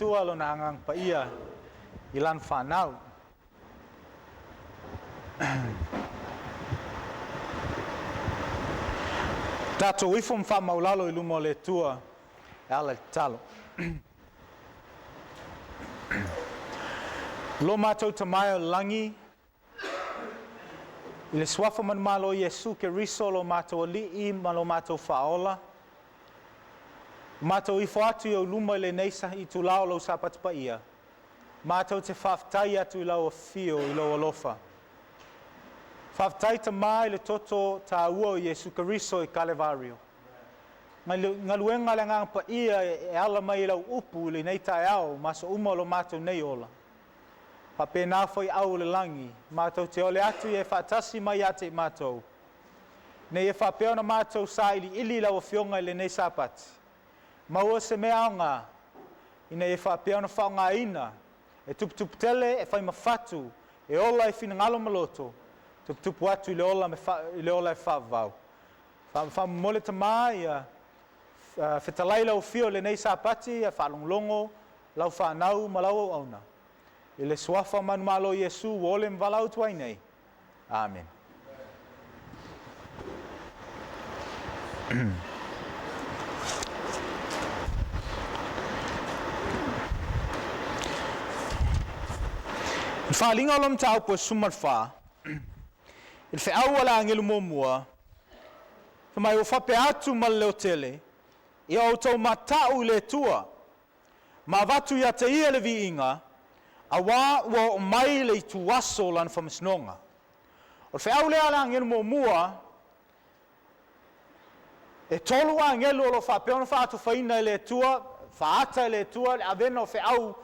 Atua Lona Agaga Paia i Lana fanau. Tatou ifo ma faamaulalo i luma o le Atua e ala i le tatalo. Lo matou Tama e o le lagi, i le suafa manumalo o Iesu Keriso lo matou Alii ma lo matou Faaola, ua matou ifo atu i ou luma i lenei itula o lou Sapati paia, matou te faafetai atu i lau afio i lou alofa. Faafetai Tama i le toto taua o Iesu Keriso i Kalevario. Galuega a le Agaga Paia e ala mai i lau upu i lenei taeao ma aso uma o lo matou nei ola. Faapena foi au o le lagi, matou te ole atu ia e faatasi mai ia te i matou, ina ia faapea ona matou sailiili i lau Afioga i lenei Sapati, maua se mea aoga, ina ia faapea ona faaaogaina e tuputupu tele, e fai ma fatu, e ola i finagalo ma loto, tuputupu atu i le ola, i le ola e faavavau. Faamomoli Tama ia fetalai lau afio i lenei Sapati, ia faalogologo lau fanau ma lau auauna. I le suafa manumalo o Iesu ua ole ma valaau atu ai nei. Amene. I le faaaliga o lau mataupu e 14, i le feau a le agelu muamua, fai mai, ua faapea atu ma le leotele, ia outou mata'u i le Atua, ma avatu ia te ia le viiga, auā ua oo mai le ituaso o lana faamasinoga. O le feau lea a le agelu muamua, e tolu agelu o lo o faapea ona faatofaina e le Atua, faaata e le Atua le avena o feau,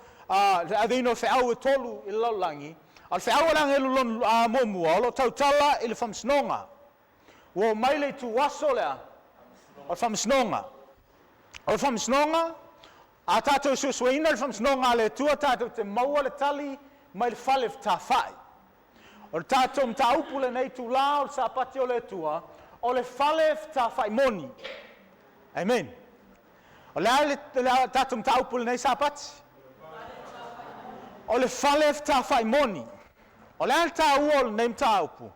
le aveina o feau e tolu i le lalolagi. A o le feau a le agelu lona muamua o lo o tautala i le faamasinoga. Ua oo mai le ituaso lea o le faamasinoga. O le faamasinoga, a tatou suesueina le faamasinoga a le Atua, tatou te maua le tali mai le fale fetafai. O le tatou mataupu lenei itula o le Sapati o le Atua, o le fale fetafai moni. Amen. O le a le tatou mataupu lenei Sapati? O le fale fetafai moni. O le a le taua o lenei mataupu?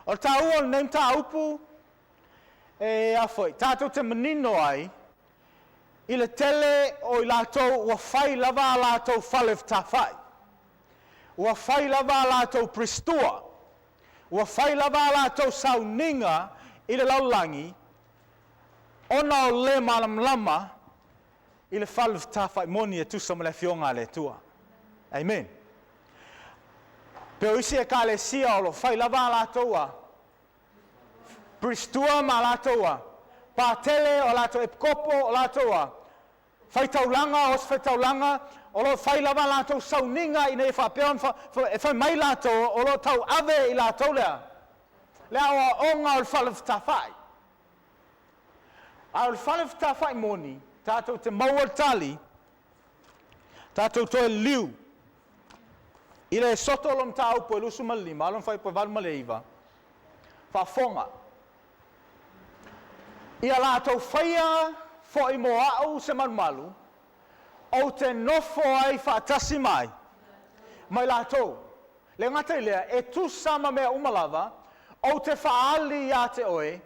O le taua o lenei mataupu, e a foi, tatou te manino ai i le tele o i latou ua fai lava a latou fale fetafai, ua fai lava a latou prestua, ua fai lava a latou sauniga i le lalolagi, ona o le malamalama i le fale fetafai moni e tusa ma le Afioga a le Atua. Amen. Pe o isi ekalesia o lo o fai lava a latou a Pristua ma latou a patele, o latou epikopo, o latou a faitaulaga, o se faitaulaga, o lo o fai lava a latou sauniga ina ia faapea ona e fai mai latou o lo o tauave i latou lea le aoaoga o le fale fetafai. A o le fale fetafai moni, tatou te maua le tali, tatou toe liu i le soto o lo mataupu e 25, lona fuaiupu e 89, faafofoga. Ia latou faia foi mo a'u se malumalu, ou te nofo ai faatasi mai ma i latou. Le gata i lea, e tusa ma mea uma lava, ou te faaali iā te oe,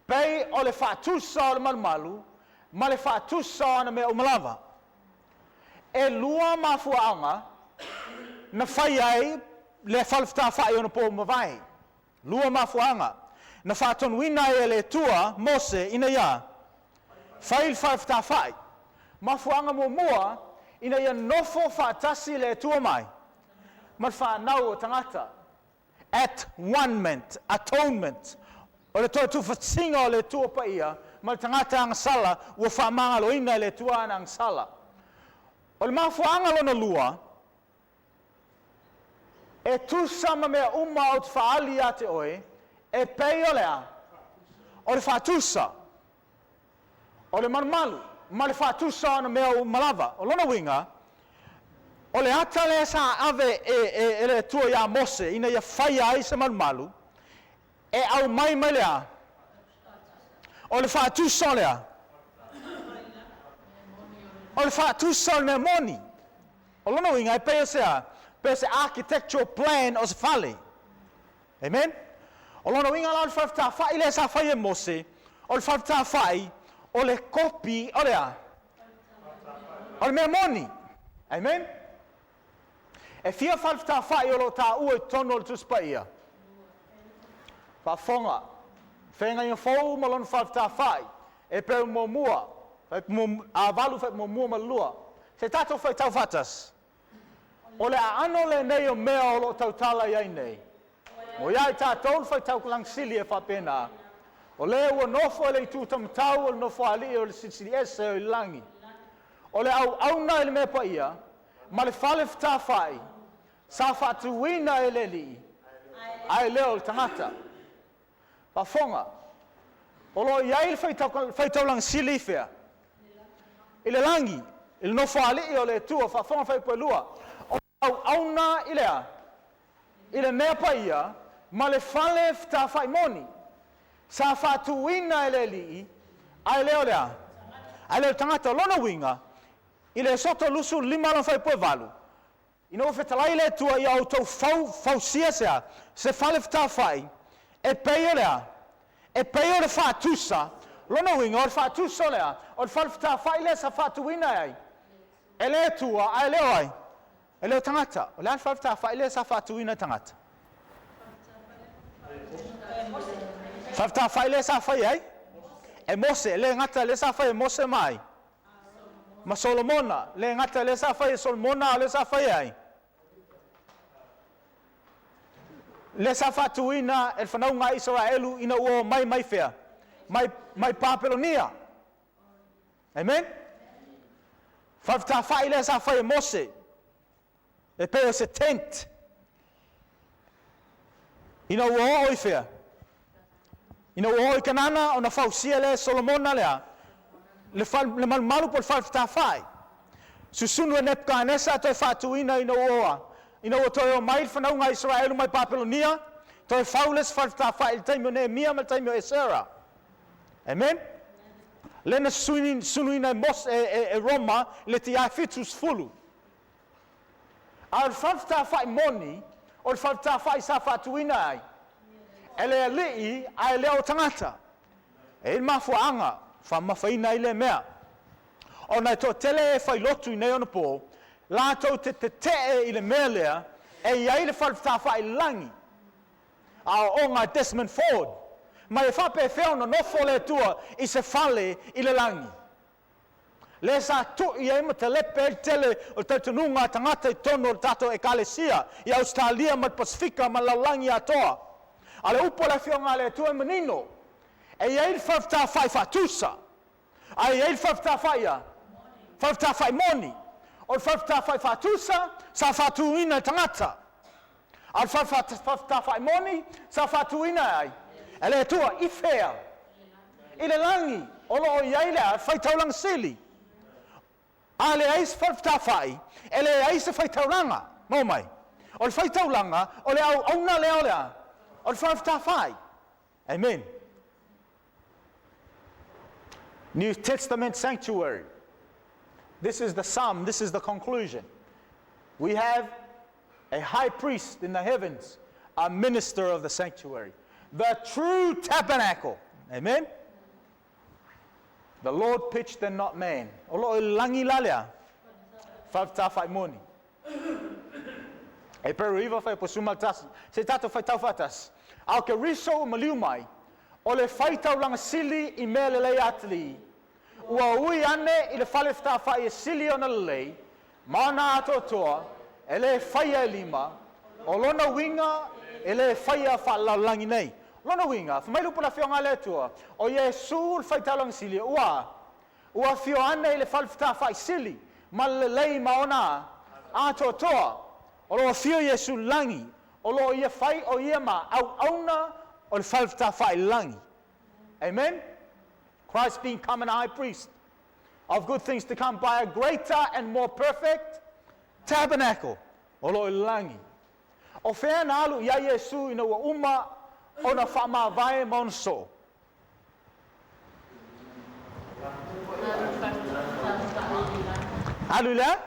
pei o le faatusa o le malumalu ma le faatusa o ana mea uma lava. E lua mafuaaga na fai ai le falefetafai ona po mavae. Lua mafuaaga na faatonuina ai e le Atua Mose ina ia fai le falefetafai. Mafuaaga muamua, ina ia nofo faatasi le Atua mai ma le fanau o tagata. At one-ment, atonement, o le toe tuufasiga o le Atua Paia ma le tagata agasala ua faamagaloina e le Atua ana agasala. O le mafuaaga lona lua, e tusa ma mea uma ou te faaali ia te oe, e pei o le a? O le faatusa, o le malumalu, ma le faatusa o ana mea uma lava. O lona uiga, o le ata lea sa ave e le Atua iā Mose ina ia faia ai se malumalu, e aumai mai le a? O le faatusa o le a? O le faatusa o le mea moni. O lona uiga, e pei o se a? Pei o se architectural plan o se fale. Amen? O lona uiga la o le fale fetāfa'i lea sa fai e Mose, o le fale fetāfa'i o le kopi o le a? O le mea moni. Amen? E fia fale fetāfa'i o lo o tāua i totonu o le Tusi Paia? Faafofoga, Feagaiga Fou ma lona fale fetāfa'i, Eperu muamua, 8 fuaiupu 1 ma le 2. Se i tatou faitau faatasi. O le aano lenei o mea o lo o tautala i ai nei. Mo ia i tatou le faitaulaga sili e faapena, o le ua nofo i le itu taumatau o le Nofoalii o le Silisili Ese o i le lagi. O le auauna i le mea paia ma le fale fetafai sa faatuina e le Alii, ae le o le tagata. Faafofoga, o lo o i ai le faitaulaga sili i fea? I le lagi, i le Nofoalii o le Atua. Faafofoga le fuaiupu e 2. O le auauna i le a? I le mea paia ma le fale fetafai moni, sa faatuina e le Alii, ae le o le a? Ae le o le tagata. O lona uiga, i le Esoto 25 lona fuaiupu e 8, Ina ua fetalai le Atua ia outou fau, fausia se a? Se fale fetafai, e pei o le a? E pei o le faatusa, lona uiga, o le faatusa o le a? O le fale fetafai lea sa faatuina e ai? E le Atua, ae le o ai? E le o tagata. O le a le fale fetafai lea sa faatuina e tagata? Fale fetafai lea sa fai e ai? E Mose. E le gata lea sa fai e Mose ma ai? Ma Solomona, le gata lea sa fai e Solomona, a o lea sa fai e ai? Lea sa faatuina e le fanauga a Isaraelu ina ua omai mai fea? Mai, mai Papelonia. Amen? Fale lea sa fai e Mose, e pei o se tent. Ina ua oo i fea? Ina ua oo i Kanana, ona fausia lea e Solomona lea, le, fal, le malumalu po le fale fetafai. Susunu e Nebukanesa toe faatuina ina ua ina ua toe omai le fanauga a Isaraelu mai Papelonia, toe fau le isi fale fetafai i le taimi o Nehemia ma le taimi o Esera. Amen? Lea na sunuina e, Mose, e, e, e Roma i le tiai 70. A o le fale fetafai moni, o le fale fetafai sa faatuina ai e le Alii ae le o tagata. E i ai le mafuaaga faamamafaina ai lea mea. Ona e toatele e fai lotu i nei ona po, latou te tetee i le mea lea e i ai le fale fetafai i le lagi. Aoaoga a Desmond Ford, mai e faapefea ona nofo le Atua i se fale i le lagi. Lea sa tui ai ma talepe ai le tele o le talitonuga a tagata i totonu o le tatou Ekalesia i Ausetalia ma le Pasefika ma le lalolagi atoa. A o le upu a le Afioga a le Atua e manino, e i ai le falefetafai faatusa, a e i ai le falefetafai a? Falefetafai moni. O le falefetafai faatusa sa faatuina e tagata. A o le falefetafai moni sa faatuina e ai? E le Atua. I fea? I le lagi o lo o i ai le a? Faitaulaga sili. A leai se falefetafai, e leai se faitaulaga. Maua mai? O le faitaulaga, o le auauna lea o le a? O le falefetafai. Amen. New Testament sanctuary. This is the sum, this is the conclusion. We have a high priest in the heavens, a minister of the sanctuary, the true tabernacle. Amen. The Lord pitched and not man. O lo o i le lagi la lea. Falefetafai moni. Eperu 9 fuaiupu 11. Se i tatou faitau faatasi. A o Keriso ua maliu mai, o le faitaulaga sili i mea lelei atalii, ua ui ane i le fale fetafai e sili ona lelei, ma ona atoatoa, e le faia e lima, o lona uiga e le faia faalelalolagi nei. O lona uiga, fai mai le upu a le Afioga a le Atua, o Iesu le faitaulaga sili, ua Ua afio ane i le fale fetafai sili ma le lelei ma ona atoatoa. O lo o afio Iesu i le lagi, o lo o ia fai o ia ma auauna o le fale fetafai i le lagi. Amen? Christ being come an high priest of good things to come by a greater and more perfect tabernacle, o lo o i le lagi. O fea na alu i ai Iesu ina ua uma ona faamavae ma ona soo? Alu i le a?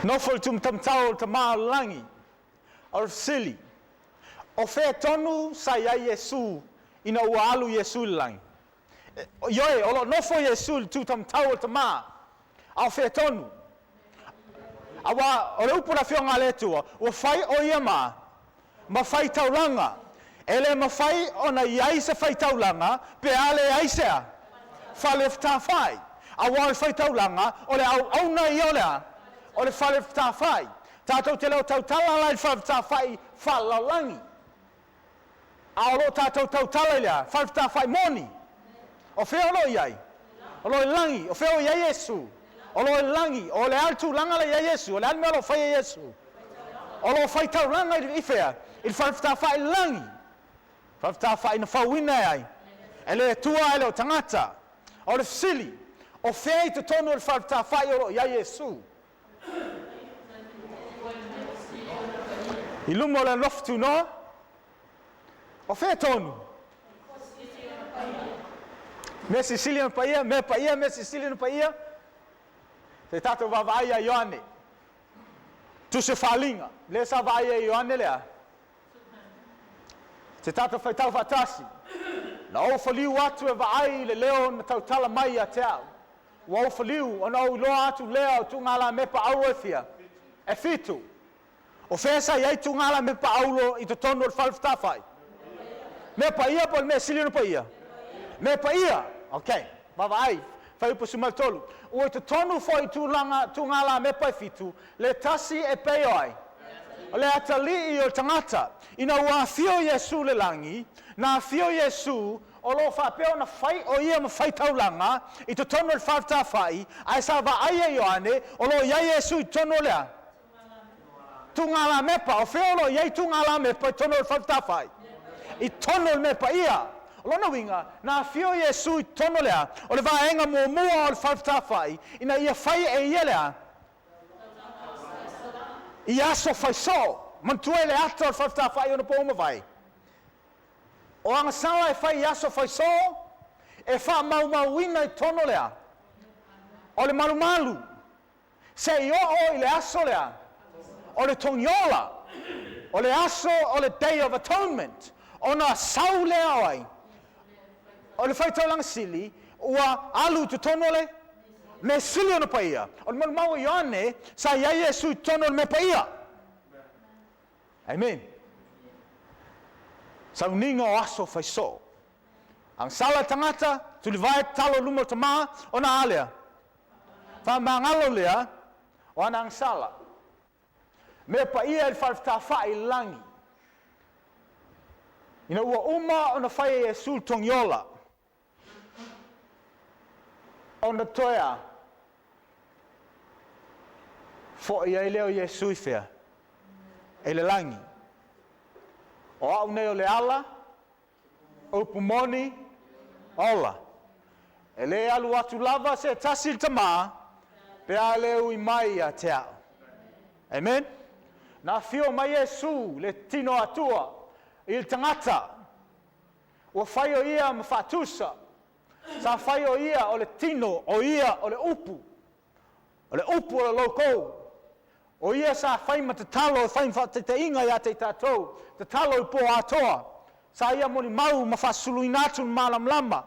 Nofo i le tumataumatau o le Tama o le lagi. O le fesili, O fea tonu sa i ai Iesu ina ua alu Iesu i le lagi? Ioe, o lo o nofo Iesu i le tumataumatau o le Tama, a o fea tonu? Aua o le upu a le Afioga a le Atua, ua fai o ia ma, ma faitaulaga. E le mafai ona i ai se faitaulaga pe a leai se a? Fale fetafai. Aua o le faitaulaga, o le auauna ia o le a? O le fale fetafai. Tatou te le o tautala la i le fale fetafai faalelalolagi. A o lo o tatou tautala i le a? Fale fetafai moni. O fea o lo o i ai? O lo o i le lagi. O fea o i ai Iesu? O lo o i le lagi. O le a le tulaga la i ai Iesu? O le a le mea o lo o fai e Iesu? O lo o faitaulaga i fea? I le fale fetafai i le lagi. Fale fetafai na fauina e ai? E le Atua ae le o tagata. O le fesili, o fea i totonu o le fale fetafai o lo o i ai Iesu? I luma o le alofa tunoa? O fea tonu? Mea silisili ona paia, mea paia, mea silisili ona paia. Se i tatou vaavaai ia Ioane. Tusi o Faaaliga, lea sa vaai ai Ioane lea. Se tatou faitau faatasi. Na ou faliu atu e vaai i le leo na tautala mai ia te au. Ua ou faliu ona ou iloa atu lea o tugalamepa auro e fia? E fitu. O fea sa i ai tugalamepa auro i totonu o le fale fetafai? Mea paia po o le mea sili ona paia? Mea paia. Ok. Vaavaai. Fuaiupu 13. Ua i totonu foi i tulaga tugalamepa e fitu, le tasi e pei o ai? O le atalii o le tagata. Ina ua afio Iesu i le lagi, na afio Iesu o lo o faapea ona fai o ia ma faitaulaga i totonu o le faafetafai, ae sa vaai e Ioane o lo o i ai Iesu i totonu o le a? Tugalamepa. O fea o lo o i ai tugalamepa i totonu o le faafetafai? I totonu o le mea paia. O lona uiga, na afio Iesu i totonu o le a? O le vaega muamua o le faafetafai, ina ia fai e ia le a? I aso faisoo. Manatua i le ata o le faafetafai ona po ua mavae. O agasala e fai i aso faisoo, e faamaumauina i totonu o le a? O le malumalu, se i oo i le aso lea o le togiola, o le aso o le Day of Atonement, ona sau lea o ai? O le faitaulaga sili ua alu i totonu o le mea sili ona paia. O le malumau o Ioane, sa i ai Iesu i totonu o le mea paia. Amen. Sauniga o aso faisoo. Agasala le tagata, tulivae tatalo i luma o le Tama, ona a lea? Faamagalo lea o ana agasala. Mea paia i le falefetafai i le lagi. Ina ua uma ona fai e Iesu le togiola, ona toe a? Foi ai lea o Iesu i fea? I le lagi. O au nei o le ala, upu moni, ola. E le alu atu lava se tasi i le Tama, pe a le ui mai ia te au. Amen? Na afio mai Iesu, le tino Atua, i le tagata. Ua fai o ia ma faatusa. Sa fai o ia o le tino, o ia o le upu. O le upu o le loukou. O ia sa fai ma tatalo e fai ma faataitaiga ia te i tatou, tatalo i po atoa. Sa ia molimau ma faasuluina atu le malamalama.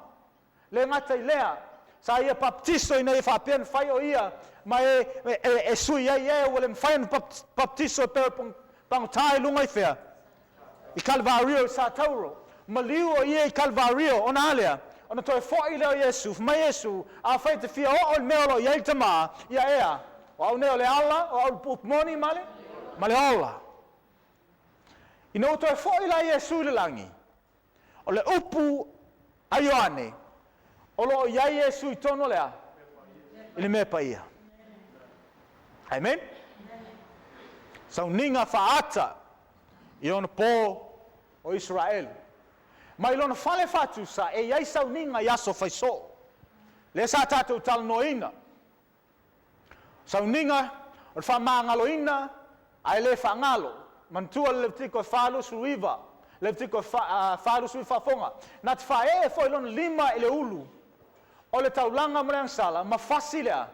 Le gata i lea, sa ia papatiso ina ia faapea ona fai o ia ma e, e, e sui ai e ua le mafai ona papatiso e pei o le pagota i luga i fea? I Kalvario i Satauro. Maliu o ia i Kalvario, ona a lea? Ona toe foi lea o Iesu, fai mai Iesu, Afai e te fia oo i le mea o lo o i ai le Tama, ia ea, o au nei o le ala, o au le upu moni ma le, ma le ola. Ina ua toe foi la Iesu i le lagi, O le upu a Ioane, o lo o i ai Iesu i totonu o le a? I le mea paia. Amen? Sauniga faaata i ona pō o Isaraelu. Mai lona fale faatusa e i ai sauniga i aso faisoo. Lea sa tatou talanoaina. Sauniga o le faamagaloina ae le faagalo. Manatua le Levitiko e 49, Levitiko 49 faafofoga. Na te faaee foi lona lima i le ulu o le taulaga mo le agasala ma fasi le a?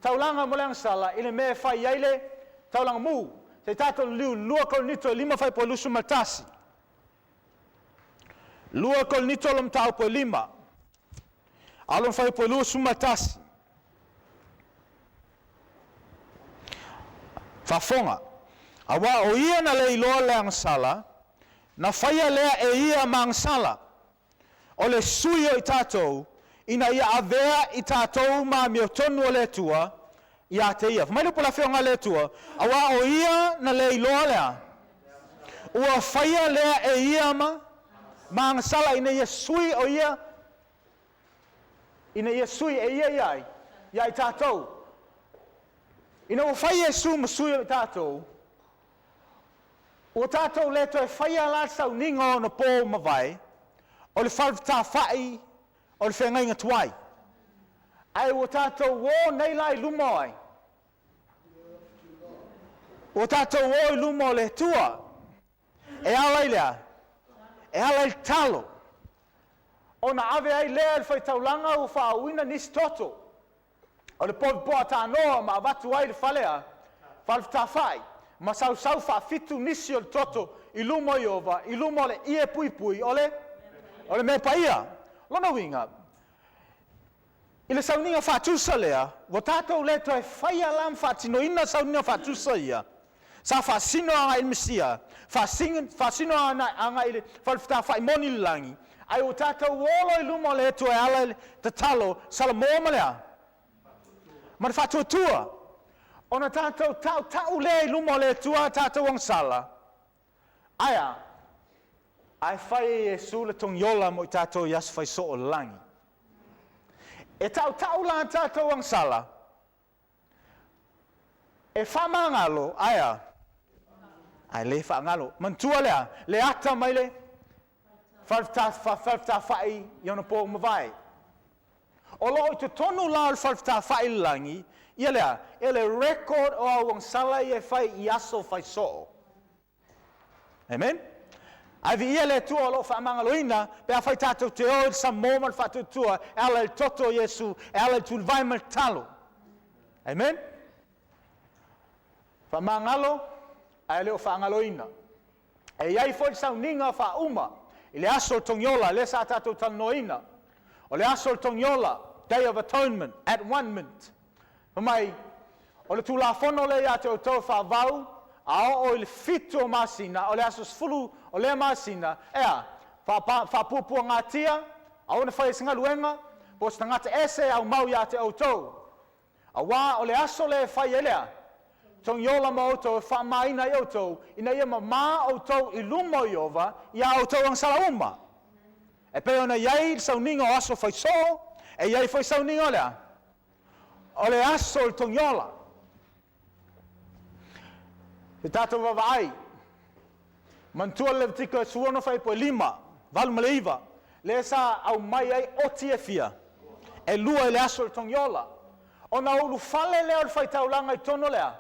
Taulaga mo le agasala i le mea e fai ai le taulaga mu. Se i tatou liliu i 2 Korinito e 5 fuaiupu 21. 2 Korinito lona mataupu e 5, a o lona fuaiupu e 21. Faafofoga, Auā o ia na le iloa le agasala, na faia lea e ia ma agasala, o le sui o i tatou, ina ia avea i tatou ma amiotonu o le Atua ia te ia. Fai mai le upu a le Afioga a le Atua, Auā o ia na le iloa le a? Ua faia lea e ia ma ma agasala ina ia sui o ia ina ia sui e ia ia ai ia i tatou. Ina ua fai Iesu ma sui o i tatou, Ua tatou le toe faia la le sauniga o ona po ua mavae, o le falefetafai o le feagaiga tuai, ae ua tatou o nei la i luma o ai? Ua tatou o i luma o le Atua. E ala i le a? E ala i le talo. Ona ave ai lea e le faitaulaga ua faaauina nisi toto. O le povi poa tanoa ma avatu ai le fale a Falefetafai, ma sausau faafitu nisi o le toto i luma o Ieova, i luma o le ie puipui o le o le mea paia. Lona uiga, i le sauniga faatusa lea, ua tatou le toe faia la ma faatinoina sauniga faatusa ia, sa faasino agai i le Mesia, faasino agai i le Falefetafai moni i le lagi, Ae ua tatou olo i luma o le Atua e ala i le tatalo, Salamo ma le a? Ma le faatuatua. Ona tatou tautau lea i luma o le Atua a tatou agasala. Ae a? Ae fai e Iesu le togiola mo i tatou i aso fai soo o le lagi. E tautau la tatou agasala, E faamagalo, ae a? Ae le faagalo. Manatua le a? Le ata mai le falefetafai i ona po ua mavae. O lo o i totonu la o le falefetafai i le lagi, ia le a? Ia le record o au agasala ia e fai i aso fai soo. Amen? Ae viia le Atua o lo o faamagaloina pe afai tatou te o i le Samoa ma le faatuatua e ala i le toto o Iesu, e ala i le tulivae ma le tatalo. Amen? Faamagalo ae le o faagaloina. E i ai foi le sauniga faauma i le aso o le togiola, lea sa tatou talanoaina. O le aso o le togiola, Day of Atonement, at one mint. Fai mai, O le Tulafono lea ia te outou e faavau, a oo i le fitu o masina, o le aso 10 o lea masina, e a? Faapuapuagatia, aua ne faia se galuega, po o se tagata ese e aumau ia te outou. Auā o le aso lea e fai ai le a? Togiola ma outou e faamamaina ai outou, ina ia mamā outou i luma o Ieova i a outou agasala uma. E pei ona i ai le sauniga o aso fai soo, e i ai foi sauniga o le a? O le aso o le togiola. Se tatou vaavaai. Manatua le Levitiko e 16 fuaiupu e 5, 8 ma le 9, lea sa aumai ai oti e fia? E lua i le aso o le togiola. Ona ulufale lea o le faitaulaga i totonu o le a?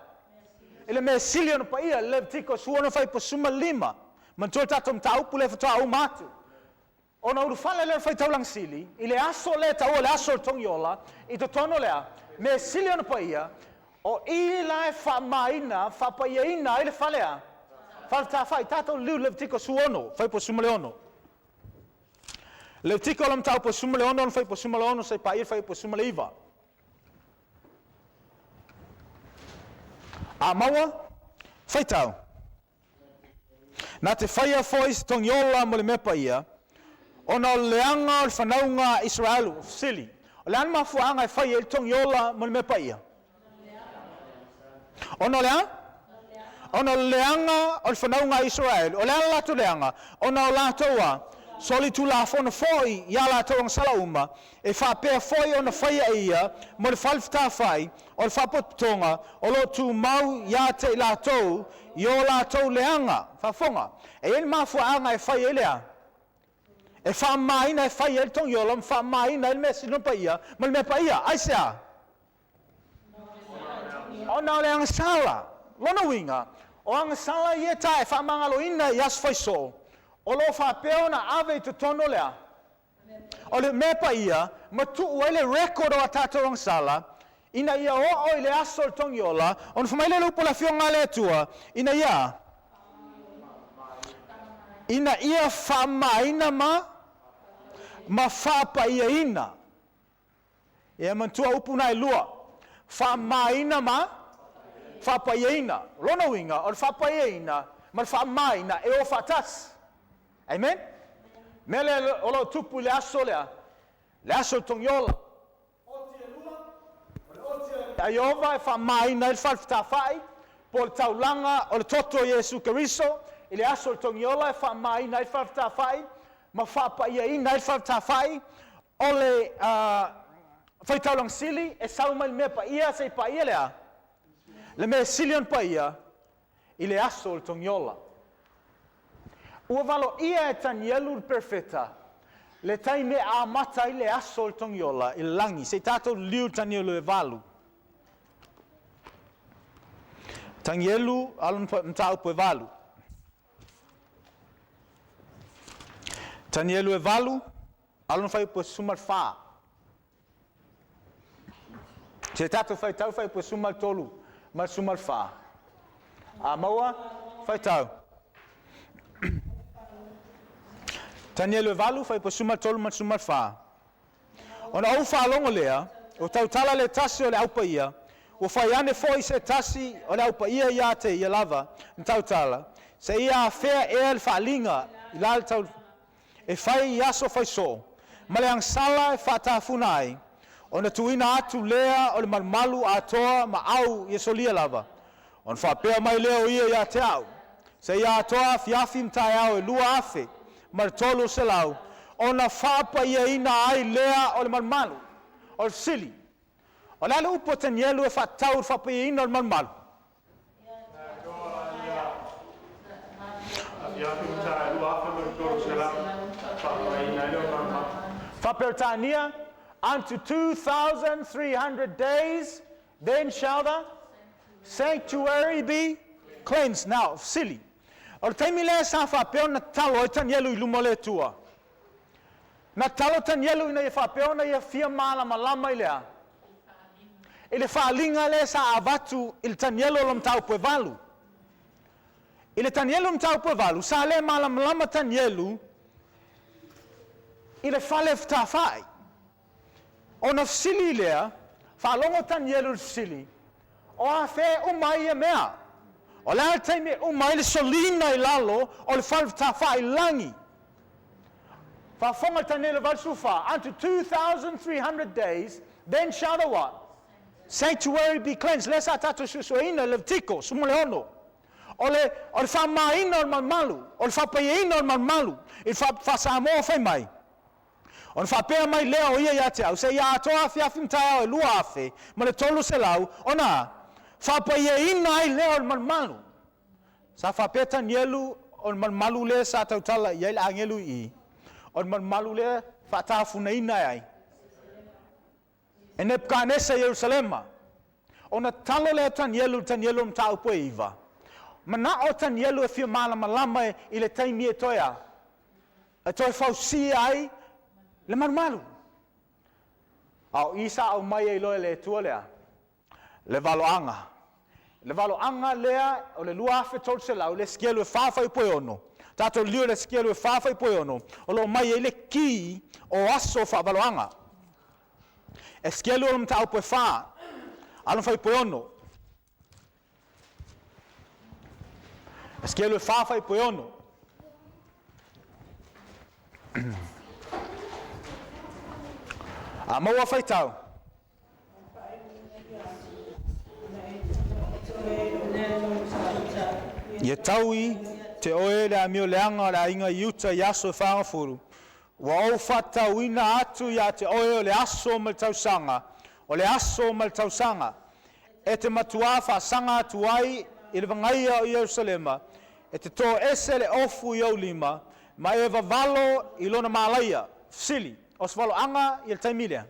I le mea sili ona paia, le Levitiko 16 fuaiupu 15. Manatua le tatou mataupu lea faatoa uma atu. Ona ulufale lea o le faitaulaga sili, i le aso lea e taua o le aso o le togiola, i totonu o le a? Mea sili ona paia, o i la e faamamaina, faapaiaina ai le fale a? Fale tafai, tatou liliu i Levitiko 16, fuaiupu 16. Levitiko o le mataupu 16, ona fuaiupu 16 seia paia le fuaiupu 19. A maua, faitau. Na te faia foi se togiola mo le mea paia, ona o le leaga o le fanauga a Isaraelu. Fesili, O le a le mafuaaga e fai ai le togiola mo le mea paia? Ona o le a? Ona o le leaga o le fanauga a Isaraelu. O le a le latou leaga? Ona o latou a solitulafono foi i a latou agasala uma, e faapea foi ona faia e ia mo le fale fetafai o le faapotopotoga o lo o tumau ia te i latou i o latou leaga. Faafofoga, e i ai le mafuaaga e fai ai le a? E faamamaina e fai ai le togiola ma faamamaina ai le measili paia ma le mea paia. Aisea? Ona o le agasala. Lona uiga, o agasala ia ta e faamagaloina i aso fai soo, o lo o faapea ona ave i totonu o le a? O le mea paia, ma tuu ai le record o a tatou agasala Ina ia oo i le aso o le togiola, ona fai mai lea o le upu a le Afioga a le Atua, ina ia ina ia faamamaina ma ma faapaiaina. Ia manatua upu na e lua, faamamaina ma faapaiaina. O lona uiga, o le faapaiaina ma le faamamaina e o faatasi. Amen? Mea lea o lo o tupu i le aso lea, le aso o le togiola. Oti e lua, o le oti a Ieova e faamamaina ai le fale fetafai, po o le taulaga o le toto o Iesu Keriso, i le aso o le togiola e faamamaina ai le fale fetafai ma faapaiaina ai le fale fetafai. O le faitaulaga sili e sau mai le mea paia seia paia le a? Le mea e sili ona paia i le aso o le togiola. Ua valoia e Tanielu le perofeta le taimi e amata ai le aso o le togiola i le lagi. Se i tatou liliu i Tanielu e 8. Tanielu, alo mataupu e 8. Tanielu e 8, alo fuaiupu e 14. Se tatou faitau fuaiupu e 13 ma le 14. A maua, faitau. Tanielu e 8, fuaiupu e 13 ma le 14. Ona ou faalogo lea, ua tautala le tasi o le au paia, ua fai ane foi se tasi o le au paia ia te ia lava, na tautala, seia afea ea le faaaliga i la le tau e fai i aso faisoo, ma le agasala e faatafuna ai, ona tuuina atu lea o le malumalu atoa ma au ia solia lava. Ona faapea mai lea o ia ia te au, seia atoa afiafi ma taeao e 2300, ona faapaiaina ai lea o le malumalu. O le fesili, o le a le upu a Tanielu e faatatau i le faapaiaina o le malumalu? Faa-Peretania, Unto 2300 days, then shall the sanctuary be cleansed. Now, fesili, o le taimi lea sa faapea ona tatalo ai Tanielu i luma o le Atua? Na tatalo Tanielu ina ia faapea ona ia fia malamalama i le a? I le faaaliga lea sa avatu i le Tanielu o le mataupu e 8. I le Tanielu mataupu e 8, sa le malamalama Tanielu i le fale fetafai. Ona fesili lea, faalogo Tanielu i le fesili, o afea e uma ai ia mea? O le a le taimi e uma ai le soliga i lalo o le fale fetafai i le lagi? Faafofoga Tanielu 84, unto 2300 days, then shall the what? Sanctuary be cleansed. Lea sa tatou suesueina i Levitiko 16. O le, o le faamamaina o le malumalu, o le faapaiaina o le malumalu, i le faa-Samoa fai mai. Ona faapea mai lea o ia ia te au, seia atoa afiafi ma taeao e 2300, ona faapaiaina ai lea o le malumalu. Sa faapea Tanielu o le malumalu lea sa tautala i ai le agelu i i, o le malumalu lea faatafunaina ai e Nepukanesa i Ierusalema. Ona tatalo lea o Tanielu i Tanielu o mataupu e 9. Manao Tanielu e fia malamalama i le taimi e toe a? E toe fausia ai le malumalu. A o i sa aumai ai loa e le Atua lea le valoaga. Le valoaga lea o le 2300, le Esekielu e 4 fuaiupu e 6. Tatou liliu i le Esekielu e 4 fuaiupu e 6, o lo o mai ai le ki o aso faavaloaga. Esekielu o le mataupu e 4, alo fuaiupu e 6. Esekielu e 4 fuaiupu e 6. A maua faitau. Ia taui te oe le amio leaga o le aiga i uta i aso e faaagafulu, ua ou faatatauina atu ia te oe o le aso ma le tausaga, o le aso ma le tausaga, e te matuā faasaga atu ai i le vagaia o Ierusalema, e te toese le ofu i ou lima, ma e vavalo i lona malaia. Fesili, O se valoaga ia le taimi lea?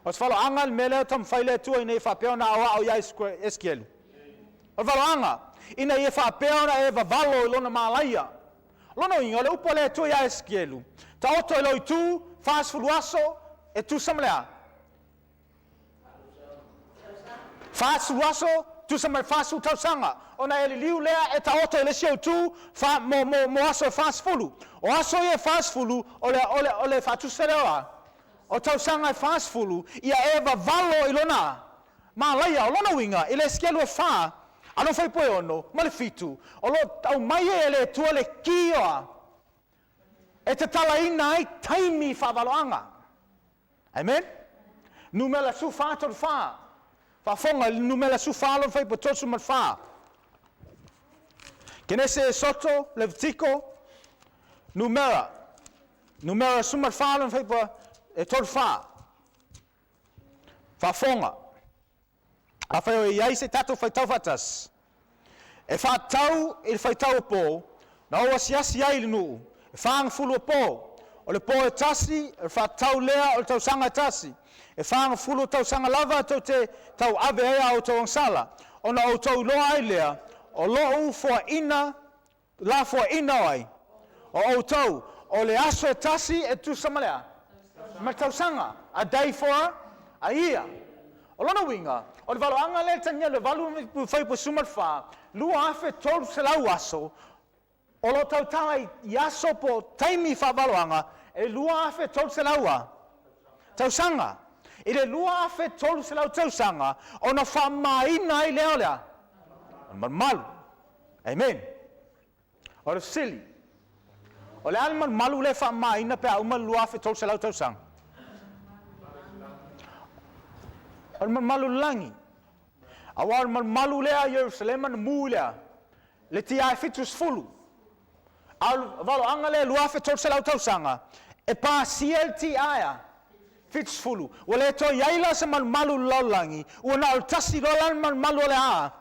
O se valoaga le mea lea o taumafai le Atua ina ia faapea ona aoao ia Esekielu? O le valoaga, ina ia faapea ona e vavalo i lona malaia. O lona uiga, o le upu a le Atua ia Esekielu, taoto i lou itu, 40 aso, e tusa ma le a? 40 aso, tusa ma le 40 tausaga, ona e liliu lea e taoto i le isi autu fa, mo, mo, mo aso e 40. O aso ia e 40, o le, o le, o le faatusa lea o a? O tausaga e 40, ia e vavalo i lona malaia. O lona uiga, i le Esekielu e 4, alofa i poe 6 ma le 7, o lo o aumai ai e le Atua le ki o a? E tatalaina ai taimi faavaloaga. Amen? Numera 14, 34. Faafofoga i le numera 14 lona fuaiupu 34. Kenese, Esoto, Levitiko, Numera. Numera 14 lona fuaiupu 34. Faafofoga. Afai o i ai se tatou faitau faatasi, e faatatau i le faitau o po, na ou asiasi ai i le nuu, e 40 o po. O le po e tasi, o le faatatau lea o le tausaga e tasi. E 40 o tausaga lava tou te tauave ai a outou agasala, ona outou iloa ai lea o lou foaina lafoaiina o ai? O outou. O le aso e tasi e tusa ma le a? Ma le tausaga. A day for a, a year. O lona uiga, o le valoaga lea e tagia i le 8 fuaiupu 14, 2300 aso, o lo o tautala i aso po o taimi faavaloaga e 2300 a tausaga. I le 2300 tausaga ona faamamaina ai lea o le a? O le malumalu. Amen. O le fesili, o le a le malumalu lea e faamamaina pe a uma le 2300 tausaga? O le malumalu o le lagi. Aua o le malumalu lea a Ierusalema na mu i le a? Le tiae 70. A o le valoaga lea 2300 tausaga, e pasia le tiae a? 70. Ua le toe i ai la se malumalu i le lalolagi, ua na o le tasi loa la le malumalu o le a?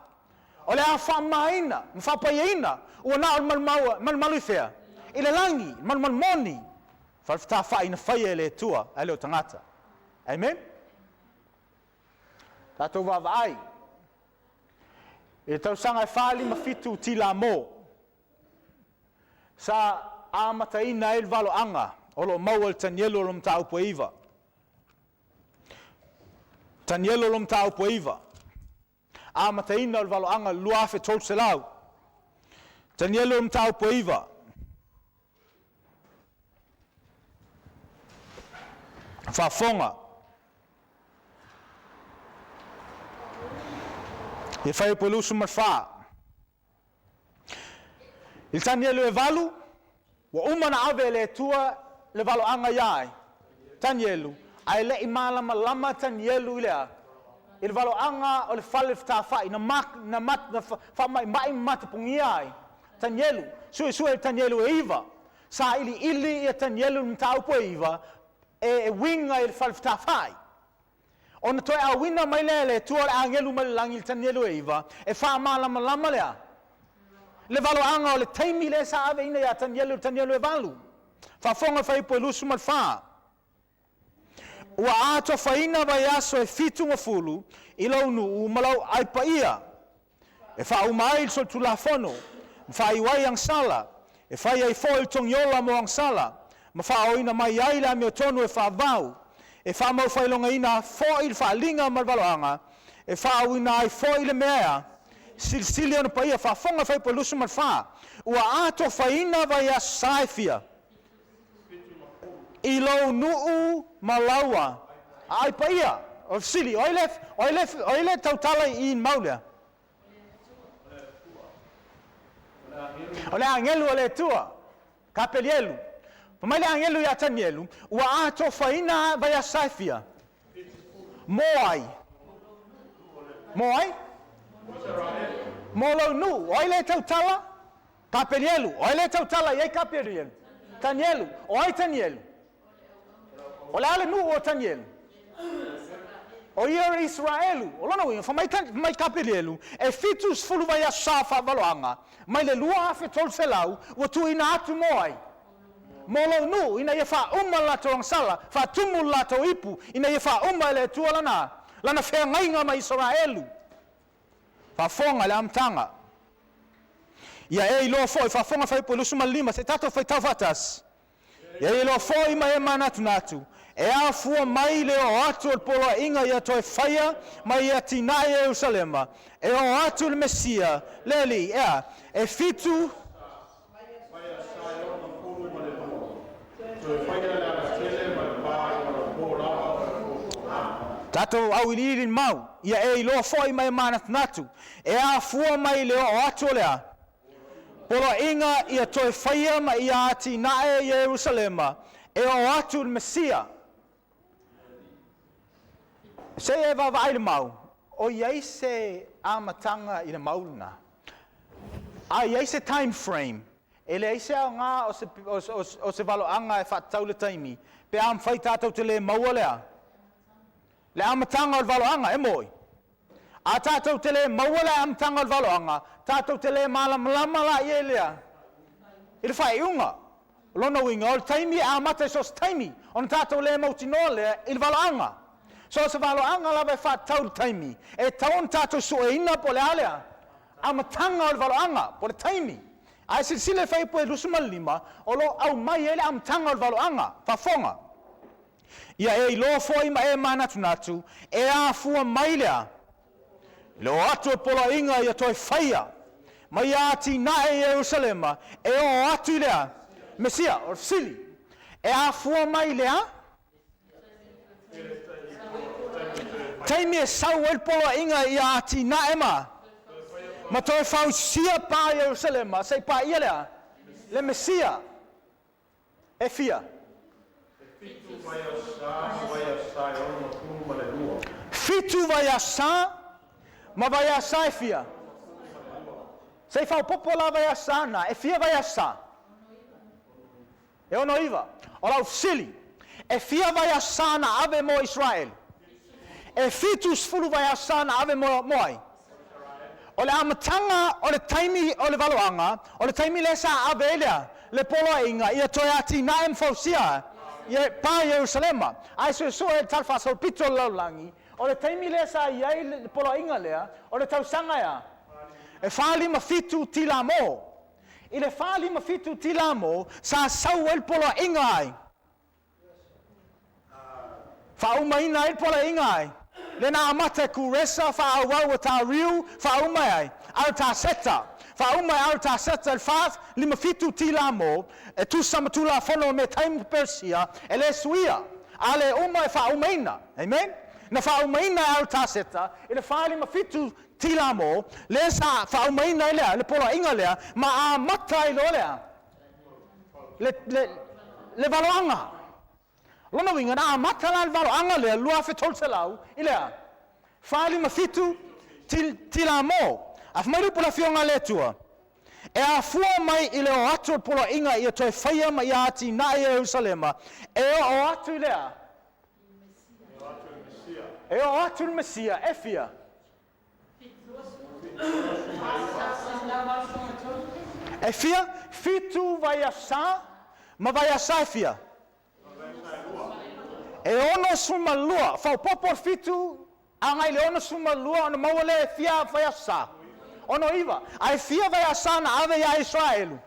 O le a faamamaina ma faapaiaina, ua na o le malumalu i fea? I le lagi, le malumalu moni, falefetafai na faia e le Atua ae le o tagata. Amen? Tatou vaavaai i le tausaga e 457 Tilamo, sa amataina ai le valoaga o lo o maua i le Tanielu o lo mataupu e 9. Tanielu o lo mataupu e 9. Amataina o le valoaga i le 2300. Tanielu o mataupu e 9. Faafofoga. I fuaiupu e 24. I le Tanielu e 8, ua uma ona ave e le Atua le valoaga iā ai? Tanielu, ae le i malamalama Tanielu i le a? I le valoaga o le fale fetafai na, ma, na, ma, na faamaimai ma matapogia ai Tanielu. Suesue i le Tanielu e 9. Sailiili ia Tanielu i le mataupu e 9 e uiga i le fale fetafai. Ona toe auina mai lea e le Atua o le agelu mai le lagi i le Tanielu e 9, e faamalamalama le a? Le valoaga o le taimi lea sa aveina iā Tanielu i le Tanielu e 8. Faafofoga fuaiupu e 24. Ua atofaina vaiaso e 70 i lou nuu ma lou ai paia, e faauma ai le solitulafono, ma faaiu ai agasala, e fai ai foi le togiola mo agasala, ma faaoina mai ai le amiotonu e faavau, e faamaufailogaina foi le faaaliga ma le valoaga, e faaauina ai foi le mea ea silisili ona paia. Faafofoga fuaiupu e 24, ua atofaina vaiaso sa e fia i lou nuu ma laua aai paia. O le fesili, o ai le, o ai le, o ai le tautala i i mau lea? O le agelu o le Atua, Kapelielu. Fai mai le agelu iā Tanielu, ua atofaina vaiaso sa e fia? Mo ai? Mo ai? Mo lou nuu. O ai le tautala? Kapelielu. O ai le tautala i ai Kapelielu? Tanielu. O ai Tanielu? O le a le nuu o Tanielu? O ia o Iseraelu. O lona uiga, fai mai, mai Kapelielu, e 70 vaiaso sa faavaloaga, mai le 2300 ua tuuina atu mo ai? Mo lou nuu, ina ia faauma le latou agasala, faatumu le latou ipu, ina ia faauma e le Atua lana, lana feagaiga ma Iseraelu. Faafofoga i le amataga. Ia e iloa foi, faafofoga fuaiupu 25, se i tatou faitau faatasi. Ia e iloa foi ma e manatunatu, E afua mai le oo atu o le poloaiga ia toe faia ma ia atinae Ierusalema, e oo atu i le Mesia, le Alii, e a? E fitu Vaiasa e 62, toe faia le alatele ma le pa i ona po lava o le puapuaga. Tatou auiliili le mau, ia e iloa foi ma e manatunatu, e afua mai le oo atu o le a? Poloaiga ia toe faia ma ia atinae Ierusalema, e oo atu i le Mesia. Se i e vaavaai i le mau, o i ai se amataga i le mau lena? A i ai se time frame? E leai se aoga o se, o, o, o se valoaga e faatatau le taimi, pe a mafai tatou te le maua le a? Le amataga o le valoaga, e moi. A tatou te le maua le amataga o le valoaga, tatou te le malamalama la i ai lea i le faaiuga. O lona uiga, o le taimi e amata i so o se taimi, ona tatou le mautinoa lea i le valoaga. So o se valoaga lava e faatatau i le taimi, e tatau ona tatou sueina po o le a lea amataga o le valoaga, po o le taimi. Ae silasila i Fuaiupu 25, o lo o aumai ai le amataga o le valoaga. Faafofoga. Ia e iloa foi ma e manatunatu, e afua mai le a? Le o atu o le poloaiga ia toe faia ma ia atinae i Ierusalema, e oo atu i le a? Mesia. O le fesili, e afua mai le a? Taimi e sau ai le poloaiga ia atinae ma ma toe fausia pa i Ierusalema, se i paia le a? Le Mesia. E fia? E fitu vaiaso ma vaiaso e 62. Fitu vaiaso ma vaiaso e fia? Se i faaopoopo la vaiaso na, e fia vaiaso? E 69. O lau fesili, e fia vaiaso na ave mo Israeli? E 70 vaiaso na ave mo, mo ai? O le amataga o le taimi o le valoaga, o le taimi lea sa ave ai lea, le poloaiga, ia toe atinae ma fausia ia pa i Ierusalema. Ae suesue le tala faasolopito o le lalolagi, o le taimi lea sa i ai le poloaiga lea, o le tausaga e a? E 457 tilamo. I le 457 tilamo, sa sau ai le poloaiga ai? Faaumaina ai le poloaiga ai? Lea na amata e Kuresa, faaauau e Tariu, faauma e ai? Aritaseta. Faauma e Aritaseta i le 457 tilamo, e tusa ma Tulafono a Metai ma Peresia, e le suia, a le uma e faaumaina. Amen? Na faaumaina e Aritaseta i le 457 tilamo, lea sa faaumaina ai lea, le poloaiga lea, ma amata ai loa lea, le, le, le valoaga. Lona uiga, na amata la le valoaga lea 2300 i le a? 457 tilamo. A fai mai le upu a le Afioga a le Atua, E afua mai i le o atu o le poloaiga ia toe faia ma ia atinae Ierusalema, e oo atu i le a? E oo atu i le Mesia. E fia? E fia? Fitu vaiaso ma vaiaso e fia? E 62. Faaopoopo le fitu agai i le 62 ona maua lea e fia vaiaso? 69. Ae fia vaiaso na ave ia Isaraelu?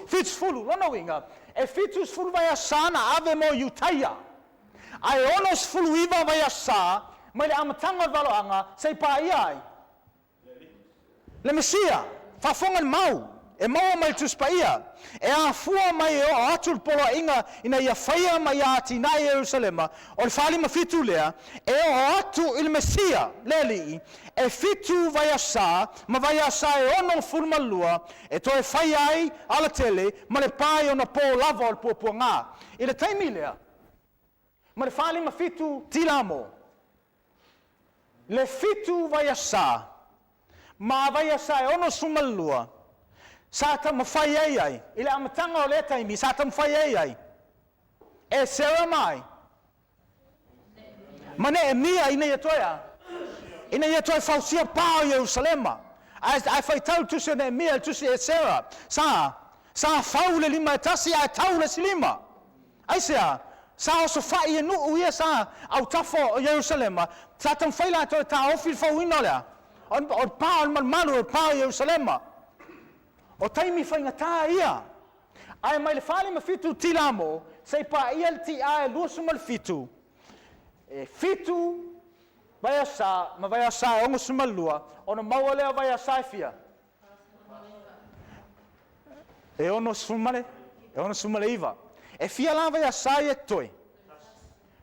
70. Lona uiga, e 70 vaiaso na ave mo Iutaia. Ae 69 vaiaso mai le amataga o le valoaga se i paia ai le Mesia. Faafofoga le mau e maua mai le Tusi Paia, e afua mai e oo atu le poloaiga ina ia faia ma ia atinae Ierusalema, o le 457 lea, e oo atu i le Mesia, le Alii, e fitu vaiaso ma vaiaso e 62 e toe faia ai alatele ma le pa i ona po lava o le puapuaga. I le taimi lea, ma le 457 tilamo, le fitu vaiaso ma vaiaso e 62, sa taumafai ai ai, i le amataga o lea taimi, sa taumafai ai ai, Esera mai, ma Neemia ina ia toe a? Ina ia toe fausia pa o Ierusalema. Ae, ae faitau le tusi o Neemia, le tusi Esera, sa, sa fau le lima e tasi ae tau le isi lima. Aisea? Sa osofai e nuu ia sa autafa o Ierusalema, sa taumafai latou e taofi le fauina o le a? O le pa o le malumalu o le pa o Ierusalema. O taimi faigata ia. Ae mai le 457 tilamo, Se i paia le TA e 27, e 7 vaiaso ma vaiaso e 62, ona maua lea o vaiaso e fia? E 69. E fia la vaiaso ia e totoe?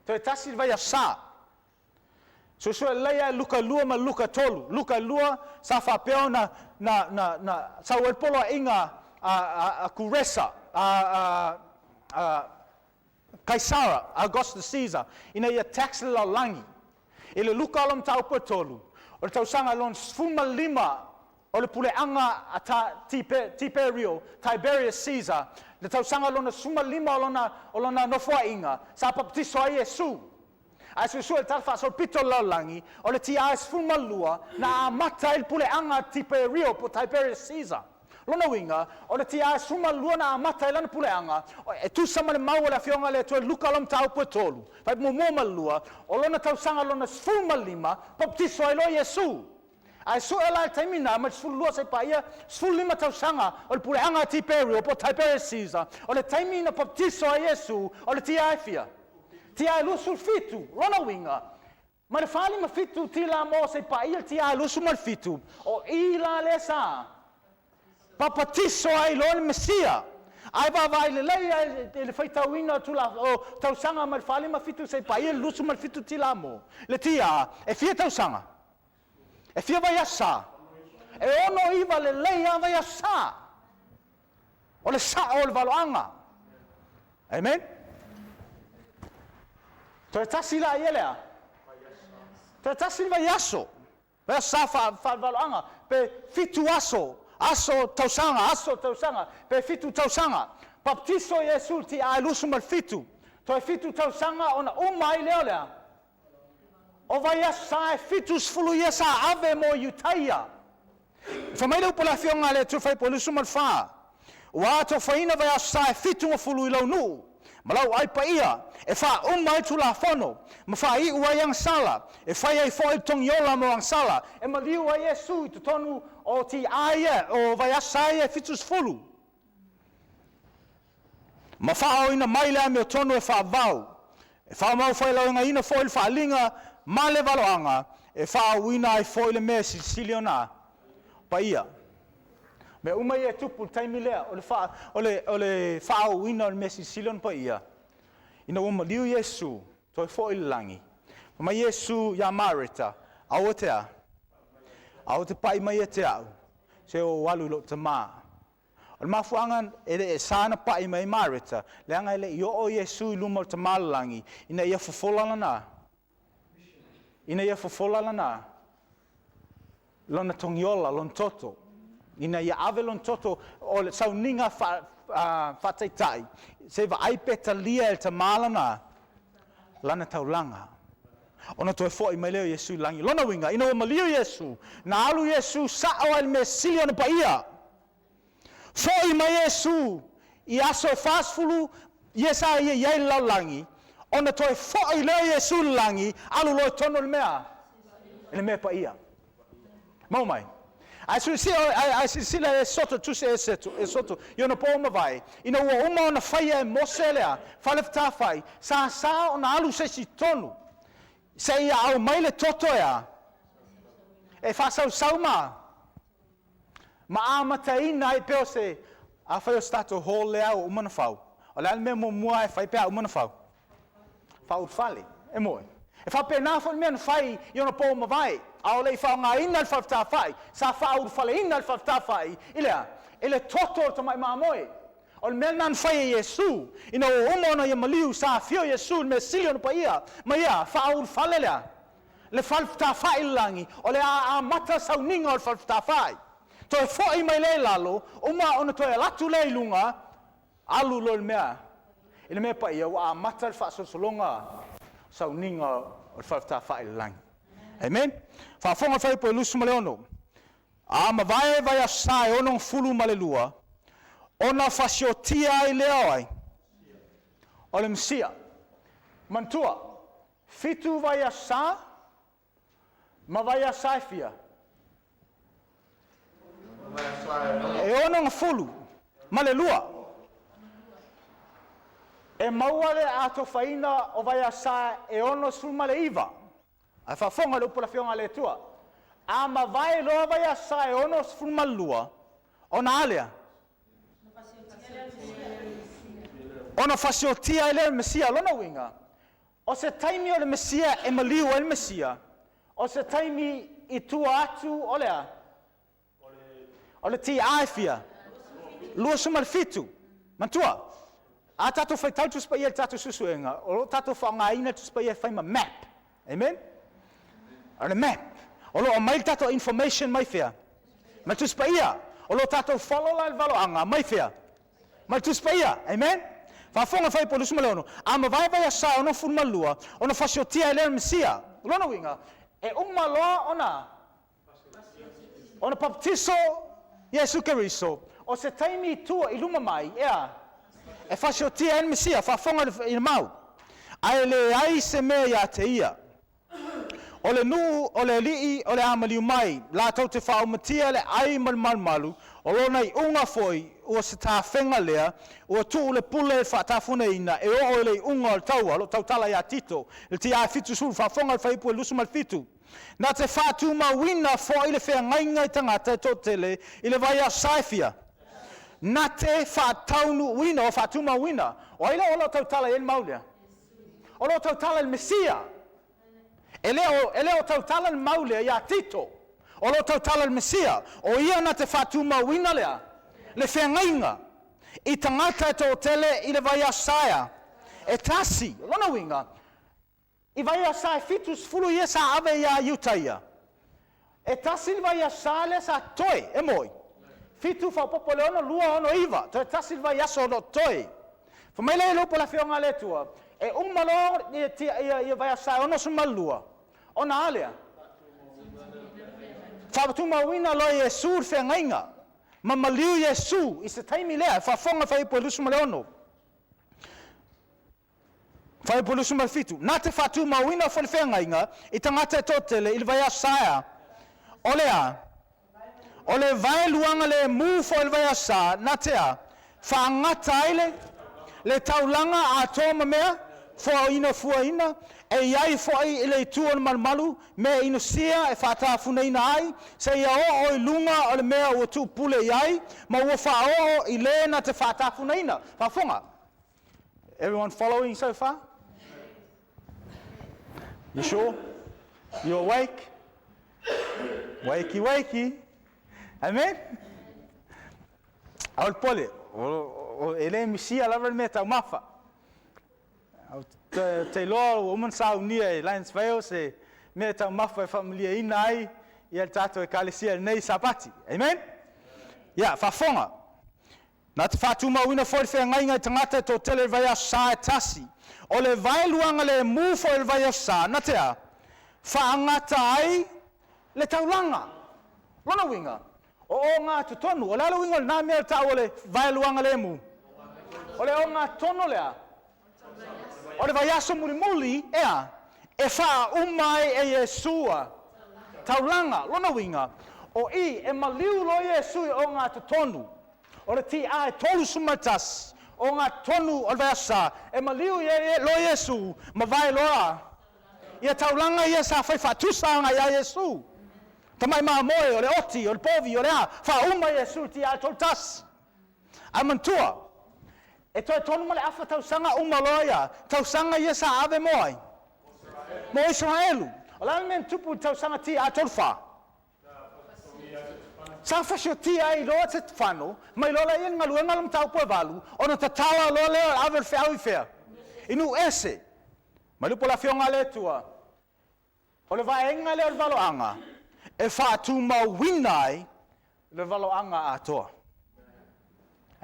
Toe tasi le vaiaso. Suesue lelei lava i Luka 2 ma Luka 3. Luka 2, sa faapea ona na, na, na sau ai le poloaiga a, a, a Kuresa, a, a, a Kaisara, Augustus Caesar, ina ia tax le lalolagi. I le Luka o le mataupu e 3, o le tausaga lona 15 o le puleaga a Ta, Tipe, Tiperio, Tiberius Caesar, le tausaga lona 15 o lona, o lona nofoaiga, sa papatiso ai Iesu. Ae suesue le Tala Faasolopito o le Lalolagi, o le TA 12 na amata ai le puleaga a Tiperio po o Tiberius Caesar. Lona uiga, o le TA 12 na amata ai lana puleaga, e tusa ma le mau a le Afioga a le Atua i Luka lona mataupu e 3, fuaiupu muamua ma le lua, o lona tausaga lona 15, papatiso ai loa Iesu. Ae sue la i le taimi lena, mai le 12 seia paia 15 tausaga o le puleaga a Tiperio po o Tiberius Caesar, o le taimi na papatiso ai Iesu, o le TA e fia? TA e 27. Lona uiga, mai le 47 tila mo seia paia le TA e 27, o i la lea sa papatiso ai loa le Mesia. Ae vaavaai lelei lava i le faitauina o tausaga mai le 47 seia paia le 27 tila mo le TA, e fia tausaga? E fia vaiaso? E 69 lelei lava vaiaso. O le sao o le valoaga. Amen. Toe tasi la ia lea. Toe tasi le vaiaso. Vaiaso faavaloaga. Pe 7 aso. Aso tausaga, aso tausaga. Pe 7 tausaga. Baptiso Iesu i le TA 27. Toe 7 tausaga ona uma ai lea o lea. O vaiaso e 70 ia sa ave mo Iutaia. Fai mai le upu a le Afioga a le Atua fuaiupu 24, Ua atofaina vaiaso e 70 i lou nuu ma lau ai paia, e faauma ai Tulafono, ma faaiu ai agasala, e fai ai foi le togiola mo agasala. E maliu ai Iesu i totonu o TA ia, o vaiaso ia e 70. Ma faaoina mai le amiotonu e faavavau, e faamaufailaugaina foi le faaaliga ma le valoaga, e faaauina ai foi le mea e silisili ona paia. Mea uma ia e tupu i le taimi lea, o le, faa, o le, o le faaauina o le mea silisili ona paia. Ina ua maliu Iesu, toe foi i le lagi. Fai mai Iesu ia Mareta, Aua te a? Aua te pai mai ia te au, se ou alu i lou Tama. O le mafuaaga e le sa ona pai mai ai Mareta, leaga e le i oo Iesu i luma o le Tama o le lagi, ina ia fofola lana, ina ia fofola lana, lona togiola, lona toto, ina ia ave lona toto o le sauniga fa, faataitai, se i vaai pe talia e le Tama lana, lana taulaga. Ona toe foi mai lea o Iesu i le lagi. Lona uiga, ina ua maliu Iesu, na alu Iesu sao ai i le mea sili ona paia. Foi mai Iesu i aso e 40 ia sa ia i ai i le lalolagi, ona toe foi lea o Iesu i le lagi, alu loa i totonu o le mea, i le mea paia. Maua mai? Ae silasila, ae silasila Esoto, tusi Esoto, Esoto i ona po ua mavae, ina ua uma ona faia e Mose lea fale fetafai, sa sa ona alu se isi i totonu, seia aumai le toto e a? E faasausau ma ma amataina ai pei o se, afai o se tatou hall lea ua uma ona fau, o le a le mea muamua e fai pe a uma ona fau? Faaulufale. E moe. E faapena foi le mea na fai i ona po ua mavae, a o le i faaaogaina le falefetafai, sa faaulufaleina le falefetafai i le a? I le toto o le tamai mamoe. O le mea lena na fai e Iesu, ina ua uma ona ia maliu, sa afio Iesu i le mea sili ona paia, ma ia faaulufale le a? Le falefetafai i le lagi, o le a amata sauniga o le falefetafai. Toe foi mai lea i lalo, uma ona toe alu atu lea i luga, alu loa i le mea, i le mea paia, ua amata le faasolosologa sauniga o le falefetafai i le lagi. Amen. Faafofoga le fuaiupu e 26. A mavae vaiaso sa e 62, ona fasiotia ai lea o ai? O le Mesia. Manatua, 7 vaiaso sa ma vaiaso sa e fia? E 62. E maua le atofaina o vaiaso e 69. Ae faafofoga i le upu a le Afioga a le Atua. A mavae loa vaiaso e 62, ona a lea? Ona fasiotia ai lea o le Mesia. Lona uiga, o se taimi o le Mesia e maliu ai le Mesia, o se taimi i tua atu o le a? O le TA e fia? 27. Manatua, a tatou faitau le Tusi Paia i le tatou suesuega, o lo o tatou faaaogaina le Tusi Paia e fai ma map. Amen? O le map. O lo o aumai le tatou information mai fea? Mai le Tusi Paia. O lo o tatou follow la le valoaga mai fea? Mai le Tusi Paia. Amen? Faafofoga fuaiupu 26. A mavae vaiaso e 62, ona fasiotia ai lea o le Mesia. O lona uiga, e uma loa ona Ona papatiso Iesu Keriso, o se taimi i tua i luma mai, ea, e fasiotia ai le Mesia, faafofoga i le mau, ae leai se mea ia te ia. O le nuu o le Alii o le a maliu mai, latou te faaumatia le ai ma le malumalu, o lona iuga foi ua se tafega lea, ua tuu le pule faatafuneina e oo i le iuga o le taua. O lo o tautala ia Tito, i le TA 70, faafofoga i le fuaiupu e 27. Na te faatumauina foi le feagaiga i tagata e toatele i le vaiaso e fia? Na te faataunuuina, o faatumauina. O ai la o lo o tautala i ai le mau lea? O lo o tautala i le Mesia. E le o, e le o tautala le mau lea ia Tito. O lo o tautala i le Mesia. O ia na te faatumauina lea, le feagaiga i tagata e toatele i le vaiaso e tasi. O lona uiga, I vaiaso e 70 ia sa ave ia Iutaia, e tasi le vaiaso lea sa totoe, e moi? Fitu faaopoopo i le ono, lua, ono, iva, toe tasi le vaiaso o lo o totoe. Fai mai lea i le upu a le Afioga a le Atua, e uma loa ia vaiaso e 62, ona a lea? Faatumauina loa e Iesu le feagaiga, ma maliu Iesu i se taimi lea, e faafofoga fuaiupu e 26. Fuaiupu 27, Na te faatumauina foi le feagaiga i tagata e toatele i le vaiaso e a? O le a? O le vaeluaga lemu foi o le vaiaso na te a? Faagata ai le le taulaga atoa ma mea foaina fuaina, e i ai foi i le itu o le malumalu mea inosia e faatafunaina ai, seia oo i luga o le mea ua tuupule i ai, ma ua faaoo i le na te faatafunaina. Faafofoga. Everyone following so far? You sure? You awake? Wakey, wakey. Amen? Aua le pole, e le misia lava le mea taumafa. Ou te iloa ua uma ona saunia e Lions Vale se mea taumafa e faamalieina ai ia le tatou ekalesia i lenei Sapati. Amen? Ia, faafofoga. Na te faatumauina foi le feagaiga i tagata e toatele i le vaiaso sa e tasi. O le vaeluaga lemu foi o le vaiaso sa, na te a? Faagata ai le taulaga. Lona uiga, o ogatotonu. O le a le uiga o lena mea e tau o le vaeluaga lemu? O le ogatotonu o le a? O le vaiaso mulimuli, e a? E faauma ai e Iesu a taulaga. Lona uiga, o i e maliu loa Iesu i ogatotonu, o le TA e 31, ogatotonu o le vaiaso sa, e maliu loa Iesu, mavae loa ia taulaga ia sa fai faatusa agai ia Iesu. Tamai mamoe, o le oti, o le povi, o le a, faauma Iesu i le TA e 31. Ae manatua, e toe tolu ma le afa tausaga uma loa ia tausaga ia sa ave mo ai? Mo Isaraelu. O le a le mea na tupu i le tausaga TA tolu fa? Sa fasiotia ai loa Setefano, mai loa lea i le galuega le mataupu e valu, ona tatala loa lea o le ave o le feau i fea? I nuu ese. Mai le upu a le Afioga a le Atua, O le vaega lea o le valoaga e faatumauina ai le valoaga atoa.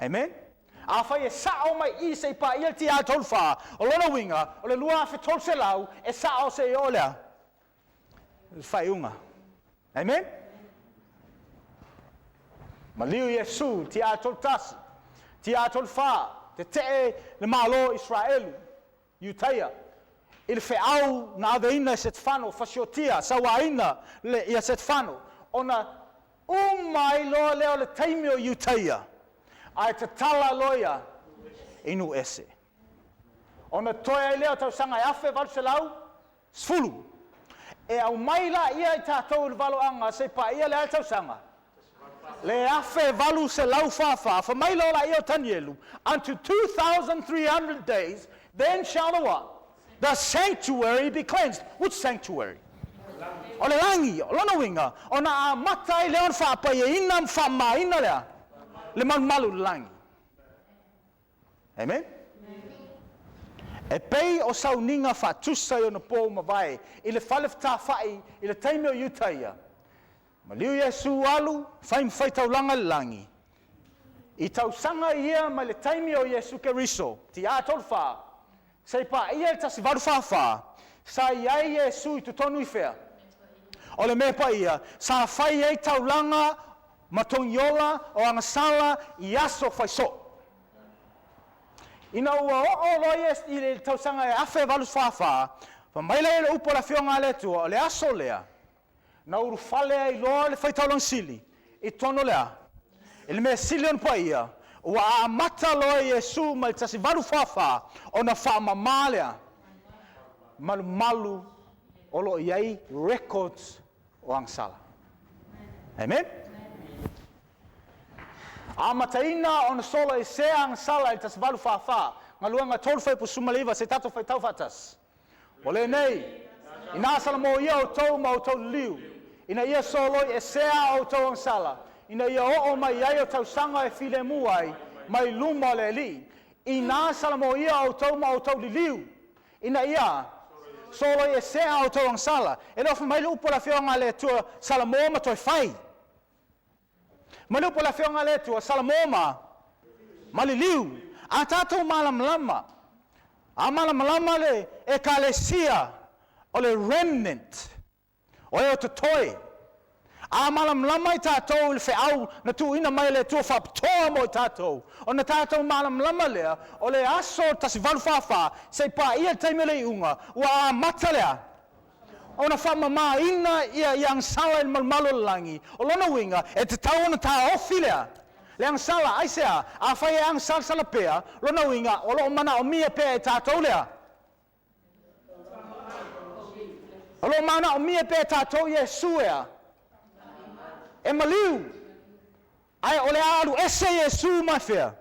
Amen? Afai e sao mai i se i paia le TA 34, o lona uiga, o le 2300 e sao se i oo lea le faaiuga. Amen? Maliu Iesu, TA 31, TA 34, tetee le Malo o Israelu. Iutaia, i le feau na aveina e Setefano, fasiotia, sauaina le, ia Setefano, ona uma ai loa lea o le taimi o Iutaia, ae tatala loa ia i nuu ese. Ona totoe ai lea o tausaga e 1810. E aumai laia i tatou i le valoaga se i paia le a le tausaga? Le 1844. Fai mai loa laia o Tanielu, Unto 2300 days, then shall the what? The sanctuary be cleansed. Which sanctuary? O le lagi. O lona uiga, ona amata ai lea ona faapaiaina ma faamamaina lea le malumalu i le lagi. Amen? E pei o sauniga faatusa i ona po ua mavae i le fale fetafai i le taimi o Iutaia, maliu Iesu alu fai ma faitaulaga i le lagi. I tausaga ia mai le taimi o Iesu Keriso, TA 34, seia paia le 1844, sa i ai Iesu i totonu i fea? O le mea paia, sa fai ai taulaga ma togiola o agasala i aso fai soo. Ina ua oo loa ia i le tausaga e 1844, fai mai lea i le upu a le Afioga a le Atua, o le aso lea, na ulufale ai loa le faitaulaga sili i totonu o le a? I le mea sili ona paia, ua amata loa Iesu mai le 1844 ona faamama lea malumalu o lo o i ai records o agasala. Amen? Amataina ona solo esea agasala i le 1844, Galuega 3 fuaiupu 19, se i tatou faitau faatasi. O lenei, ina salamoia outou ma outou liliu, ina ia soloi esea a outou agasala, ina ia oo mai ai o tausaga e filemu ai mai luma o le Alii. Ina salamoia outou ma outou liliu, ina ia soloi esea a outou agasala. E le o fai mai le upu a le Afioga a le Atua, Salamo ma toe fai. Ma le upu a le Afioga a le Atua, Salamo ma liliu. A tatou malamalama, a malamalama le Ekalesia o le remnant, o e o totoe. A malamalama i tatou i le feau na tuuina mai e le Atua faapitoa mo i tatou, ona tatou malamalama lea, o le aso 1844, se i paia le taimi o le iuga, ua amata lea ona faamamaina ia agasala i le malumalu o le lagi. O lona uiga, e tatau ona taofi lea le agasala. Aisea? Afai e agasalasala pea, lona uiga, o lo o manaomia pea e tatou lea. O lo o manaomia pea e tatou Iesu ea e maliu. Ae o le a alu ese Iesu mai fea?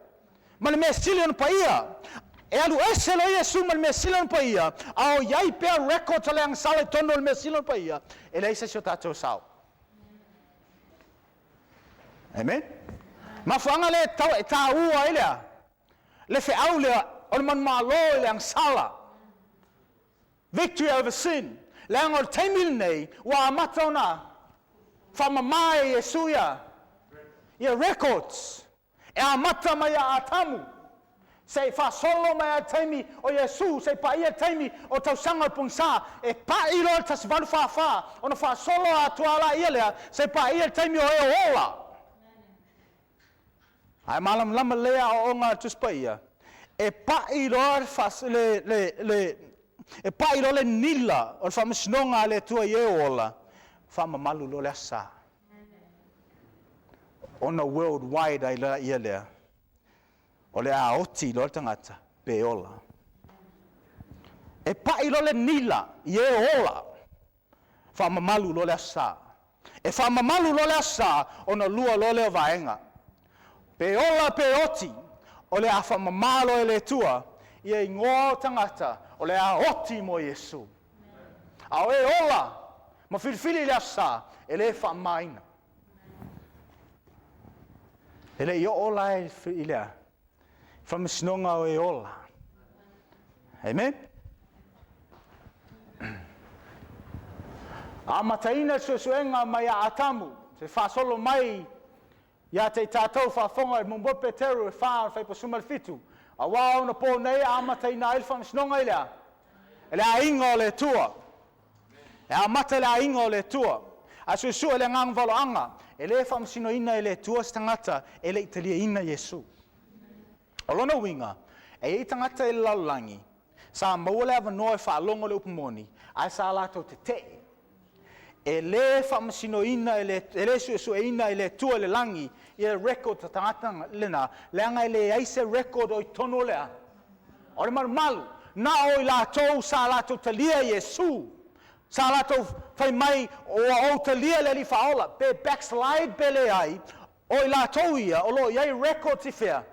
Ma le mea sili ona paia. E alu ese loa Iesu ma le mea sili ona paia, a o i ai pea records o le agasala i totonu o le mea sili ona paia, e leai se isi o tatou e sao. Amen? Mafuaaga lea e taua ai lea, le feau lea o le manumalo i le agasala. Victory over sin. Leaga o le taimi lenei, ua amata ona faamama e Iesu ia records. E amata mai ia Atamu, seia faasolo mai lava i le taimi o Iesu, seia paia le taimi o tausaga o le pogisa, e pai loa le 1844, ona faasolo atoa laia lea, seia paia le taimi o e o ola. Ae malamalama lelei aoaoga a le Tusi Paia, e pai loa le e pai loa le nila o le faamasinoga a le Atua i e o ola, faamamalu loa le Aso Sa. Ona world wide ai laia lea, o le a oti loa le tagata pe ola. E pai loa le nila i e ola, faamamalu loa le Aso Sa. E faamamalu loa le Aso Sa, ona lua loa lea o vaega. Pe ola pe oti, o le a faamama loa e le Atua ia igoa o tagata o le a oti mo Iesu. A o e ola ma filifili i le Aso Sa, e le faamamaina. E le i oo la i le a? Faamasinoga o e ola. Amen? Amataina le suesuega mai ia Atamu, se faasolo mai ia te i tatou faafofoga i le muamua Peteru e 4 o le fuaiupu 17, aua o ona po nei e amataina ai le faamasinoga i le a? I le aiga o le Atua. E amata i le aiga o le Atua. A suesue le agaga valoaga, e le faamasinoina e le Atua se tagata e le i taliaina Iesu. O lona uiga, e i ai tagata i le lalolagi sa maua le avanoa e faalogo le upu moni, ae sa latou tetee. E le faamasinoina, e le, e le suesueina e le Atua i le lagi ia record a tagata lena, leaga e leai se record o i totonu o le a? O le malumalu. Na o i latou sa latou talia Iesu, sa latou fai mai, Ua ou talia le Alii Faaola, pe backslide pe leai, o i latou ia o lo o i ai records i fea?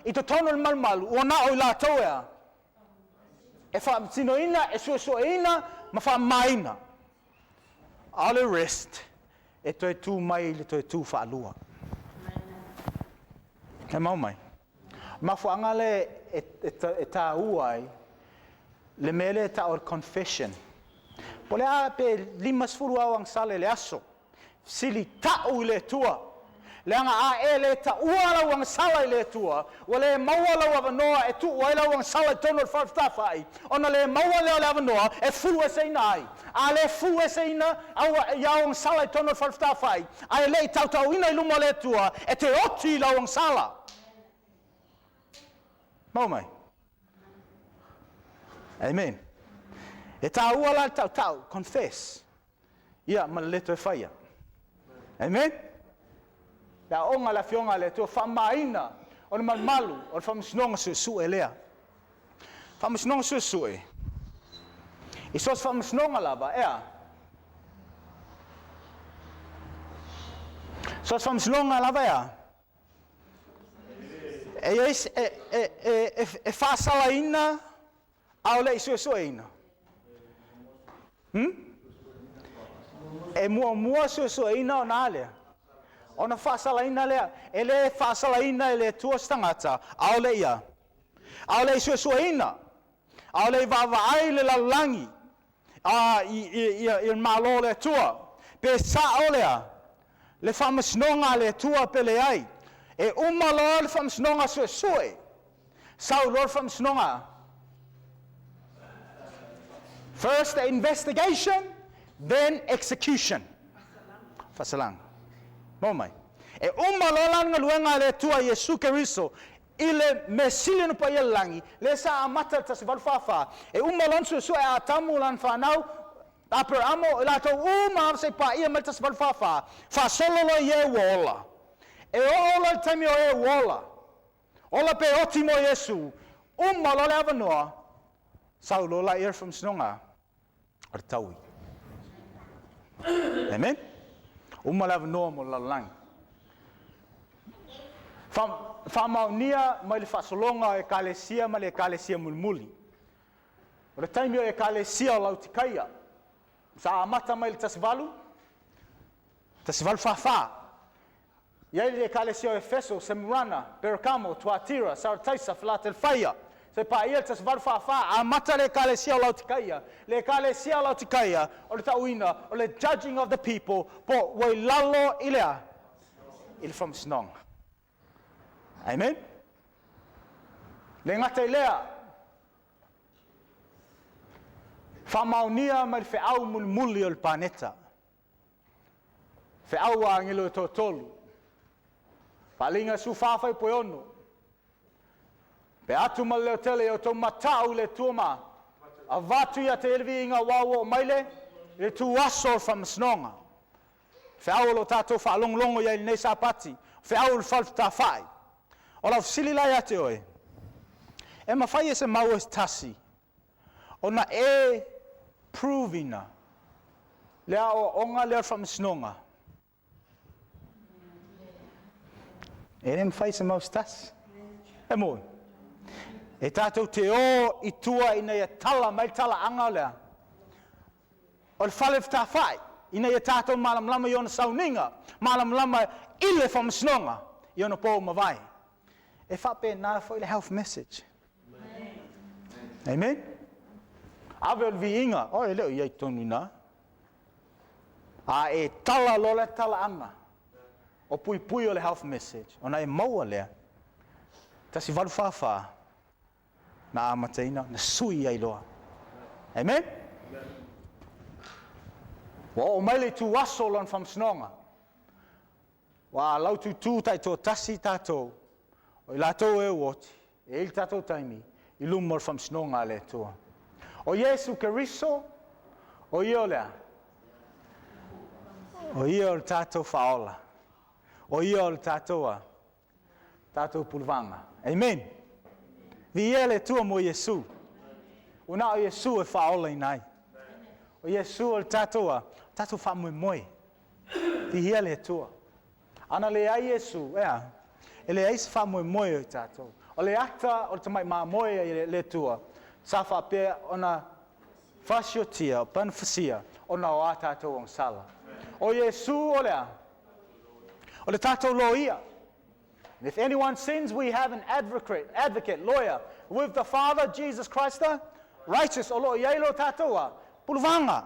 I totonu o le malumalu, ua na o i latou ea e faamasinoina, e suesueina ma faamamaina. A o le rest e toe tu mai i le toe tu faalua. E mau mai. Mafuaaga lea e taua ai le mea lea e tau o le confession. Po o le a pe 50 au agasala i le aso, sili tau i le Atua. Leaga a e le taua lau agasala i le Atua, ua le maua lau avanoa e tuu ai lau agasala i totonu o le fale fetalai, ona le maua lea o le avanoa e fulueseina ai. A le fulueseina i au agasala i totonu o le fale fetalai, ae le i tautauina i luma o le Atua, e te oti i lau agasala. Maua mai? Amen. E taua la le tautau, confess. Ia, ma le le toe faia. Amen. Le aoga a le Afioga a le Atua, faamamaina o le malumalu o le faamasinoga suesue lea. Faamasinoga suesue. I so o se faamasinoga lava, ea. So o se faamasinoga lava, ea. E, e, e, e, e faasalaina a o le i suesueina. E muamua suesueina ona a lea? Ona faasalaina lea. E le faasalaina e le Atua se tagata, a o le ia. A o le i suesueina. A o le i vaavaai le lalolagi a, i, i, i, i le Malo o le Atua. Pe sao lea, le faamasinoga a le Atua pe leai. E uma loa le faamasinoga suesue. Sau loa le faamasinoga. First the investigation, then execution. Faasalaga. Maua mai. E uma loa la le galuega a le Atua Iesu Keriso i le mea sili ona paia i le lagi, lea sa amata i le 1844, e uma loa ona suesue a Atamu lana fanau, Aperamo, i latou uma lava se i paia mai le 1844, faasolo loa i e ua ola. E oo loa i le taimi o e ua ola, ola pe oti mo Iesu, uma loa le avanoa, sau loa laia le faamasinoga o le taui. Amen? Uma le avanoa mo le lalolagi. Faamaonia mai le faasologa o Ekalesia ma le Ekalesia mulimuli. O le taimi o Ekalesia o Lautikaia, sa amata mai le 18, 1844. I ai le Ekalesia o Efeso, Semurana, Perakamo, Tuatira, Sarataisa, Filatelfaia. Se paia le 1844, amata le Ekalesia o Lautikaia. Le Ekalesia o Lautikaia, o le tauina, o le judging of the people, po ua i lalo i le a? I le faamasinoga. Amen? Le gata i lea, faamaonia mai le feau mulimuli o le paneta. Feau a agelo e toatolu. Faaaliga 14 fuaiupu e 6. Pe atu ma le leo tele i outou matau i le Atua ma avatu ia te ia le viiga aua ua oo mai le le ituaso o le faamasinoga. Feau o lo o tatou faalogologo i ai i lenei Sapati, feau o le fale fetalai. O lau fesili la ia te oe, e mafai e se mau e tasi ona e prove ina le aoaoga lea o le faamasinoga? E le mafai se mau se tasi. E moni. E tatou te o i tua ina ia tala mai le talaaga o lea. O le fale fetalai, ina ia tatou malamalama i ona sauniga, malamalama i le faamasinoga, i ona po mavae. E faapena foi le health message. Amen. Ave o le viiga, o e le o i ai tonu ina. A e tala loa le talaaga o puipui o le health message, ona e maua lea, 1844, na amataina, na sui ai loa. Amen? Ua oo mai le ituaso o lona faamasinoga. Ua laututu taitoatasi tatou, o i latou e ua oti, e i ai le tatou taimi, i luma o le faamasinoga a le Atua. O Iesu Keriso, o ia o lea? O ia o le tatou faaola. O ia o le tatou a? Tatou pulevaga. Amen. Viia le Atua mo Iesu. Ua na o Iesu e faaolaina ai. O Iesu o le tatou a, tatou faamoemoe. Viia le Atua. Ana leai Iesu, e a? E leai se faamoemoe o i tatou. O le ata o le tamai mamoe a le Atua, sa faapea ona fasiotia, panafasia, ona o a tatou agasala. O Iesu o le a? O le tatou loia. And if anyone sins, we have an advocate, advocate, lawyer, with the Father, Jesus Christ the righteous. O lo o i ai lo tatou a, puluvaga.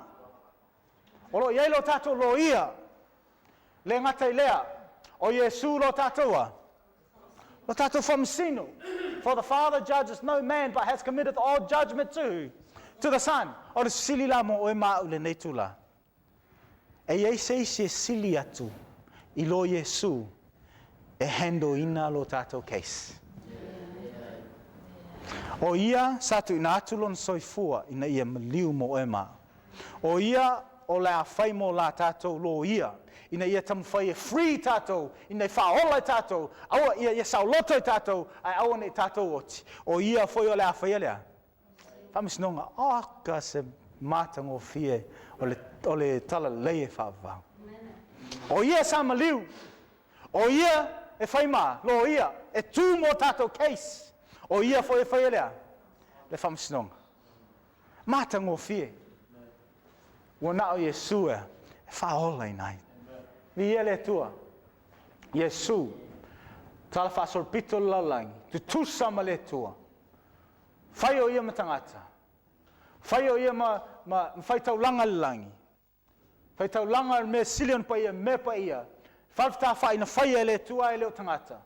O lo o i ai lo tatou loia. Le gata i lea, o Iesu lo tatou a, lo tatou faamasino. For the Father judges no man, but has committed all judgment to, to the Son. O le sili la mo oe ma au lenei itulā. E i ai se isi e sili atu i lo Iesu e handle ina lo tatou case. O ia sa tuuina atu lona soifua ina ia maliu mo oe ma au. O ia o le a fai mo la tatou loia ina ia taumafai e free tatou, ina ia faaola i tatou, aua ia, ia saoloto i tatou, ae aua ne i tatou oti. O ia foi o le a faia lea. Faamasinoga, oka se matagofie o le, o le talalelei e faavavau. O ia sa maliu, o ia e fai ma loia, e tu mo tatou case. O ia foi e faia lea, le faamasinoga. Matagofie. Ua na o Iesu e faaolaina ai. Viia le Atua. Iesu, tala faasolopito le lalolagi, tutusa ma le Atua. Fai o ia ma tagata. Fai o ia ma, ma, ma faitaulaga le lagi. Faitaulaga le mea sili ona paia, mea paia. Falefetafai na faia e le Atua e le o tagata.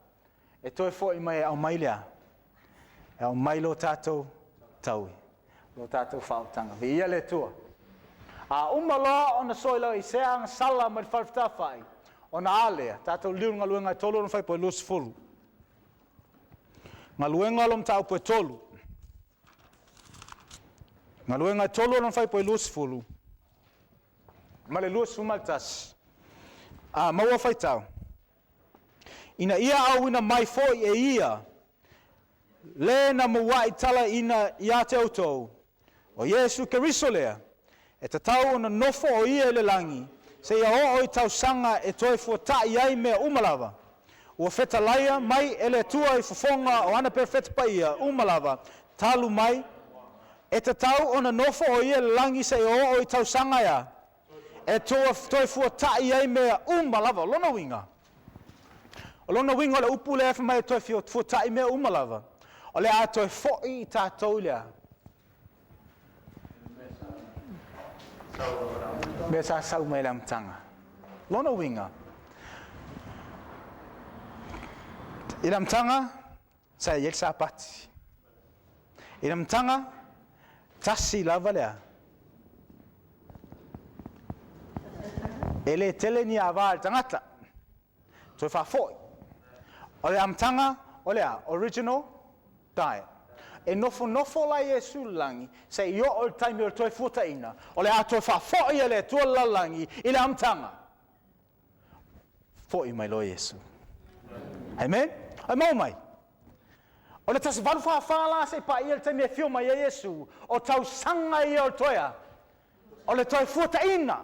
E toe foi mai e aumai lea. E aumai lo tatou taui. Lo tatou faaotaga. Viia le Atua. A uma loa ona soilauesea agasala mai le falefetafai, ona a lea, tatou liliu i le galuega e tolu ona faipue 20. Galuega o lo mataupu e tolu. Galuega e tolu ona faipue 20 ma le 21. A maua faitau. Ina ia auina mai foi e ia le na mua'i talaina ia te outou, o Iesu Keriso lea, e tatau ona nofo o ia i le lagi, seia oo i tausaga e toe fuata'i ai mea uma lava. Ua fetalaia mai e le Atua i fofoga o ana perofeta paia uma lava, talu mai, e tatau ona nofo o ia i le lagi seia oo i tausaga ea, e toe fuata'i ai mea uma lava. O lona uiga, o lona uiga o le upu lea e fai mai e toe fuata'i mea uma lava, o le a toe fo'i i tatou i le a? Mea sa sau mai le amataga. Lona uiga, i le amataga, sa i ai le Sapati. I le amataga, tasi lava le a? E le tele ni ava a le tagata. Toe faafoi. O le amataga, o le a? Original diet. E nofonofo la Iesu i le lagi, se i oo i le taimi o le toe fuataina, o le a toe faafoi e le Atua le lalolagi i le amataga. Foi mai loa Iesu. Amen? Ai maua mai. O le 1844 la se i paia le taimi e afio mai ai Iesu, o tausaga ia o le toe a? O le toe fuataina.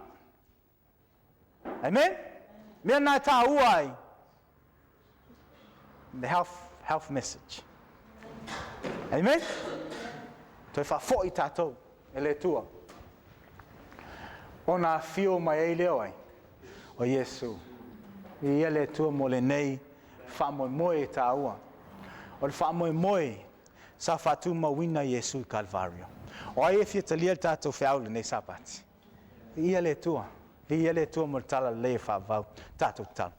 Amen? Mea na e tāua ai the health, health message. Amen? Toe faafoi tātou e le Atua. Ona afio mai ai lea o ai? O Iesu. Ia le Atua mo lenei faamoemoe e tāua. O le faamoemoe sa faatumauina Iesu i Kalvario. O ai e fia talia le tātou feau lenei Sapati? Viia le Atua. Viia le Atua mo le tala lelei e faavavau. Tatou tatalo.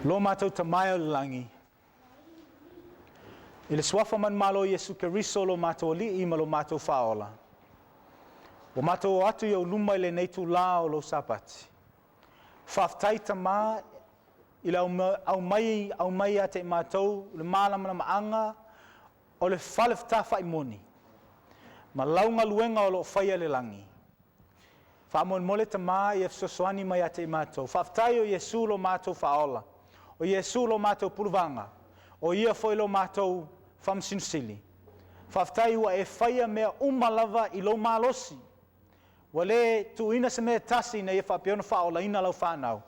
Lo matou Tama e o le lagi, i le suafa manumalo o Iesu Keriso lo matou Alii ma lo matou Faaola, ua matou o atu i ou luma i lenei itulā o lou Sapati. Faafetai Tama i le aumai, aumai ia te i matou le malamalamaaga o le fale fetafai moni, ma lau galuega o lo o faia i le lagi. Faamolemole Tama ia fesoasoani mai ia te i matou. Faafetai o Iesu lo matou Faaola, o Iesu lo matou Puluvaga, o Ia foi lo matou Faamasino Sili. Faafetai ua e faia mea uma lava i lou malosi. Ua le tuuina se mea e tasi ina ia faapea ona faaolaina lau fanau.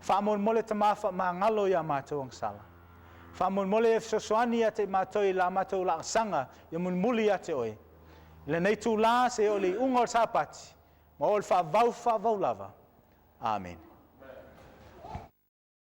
Faamolemole Tama faamagalo i a matou agasala. Faamolemole e fesoasoani ia te i matou i la matou laasaga ia mulimuli ia te oe. I lenei itulā seia oo i le iuga o le Sapati, ma oo i le faavavau faavavau lava. Amene.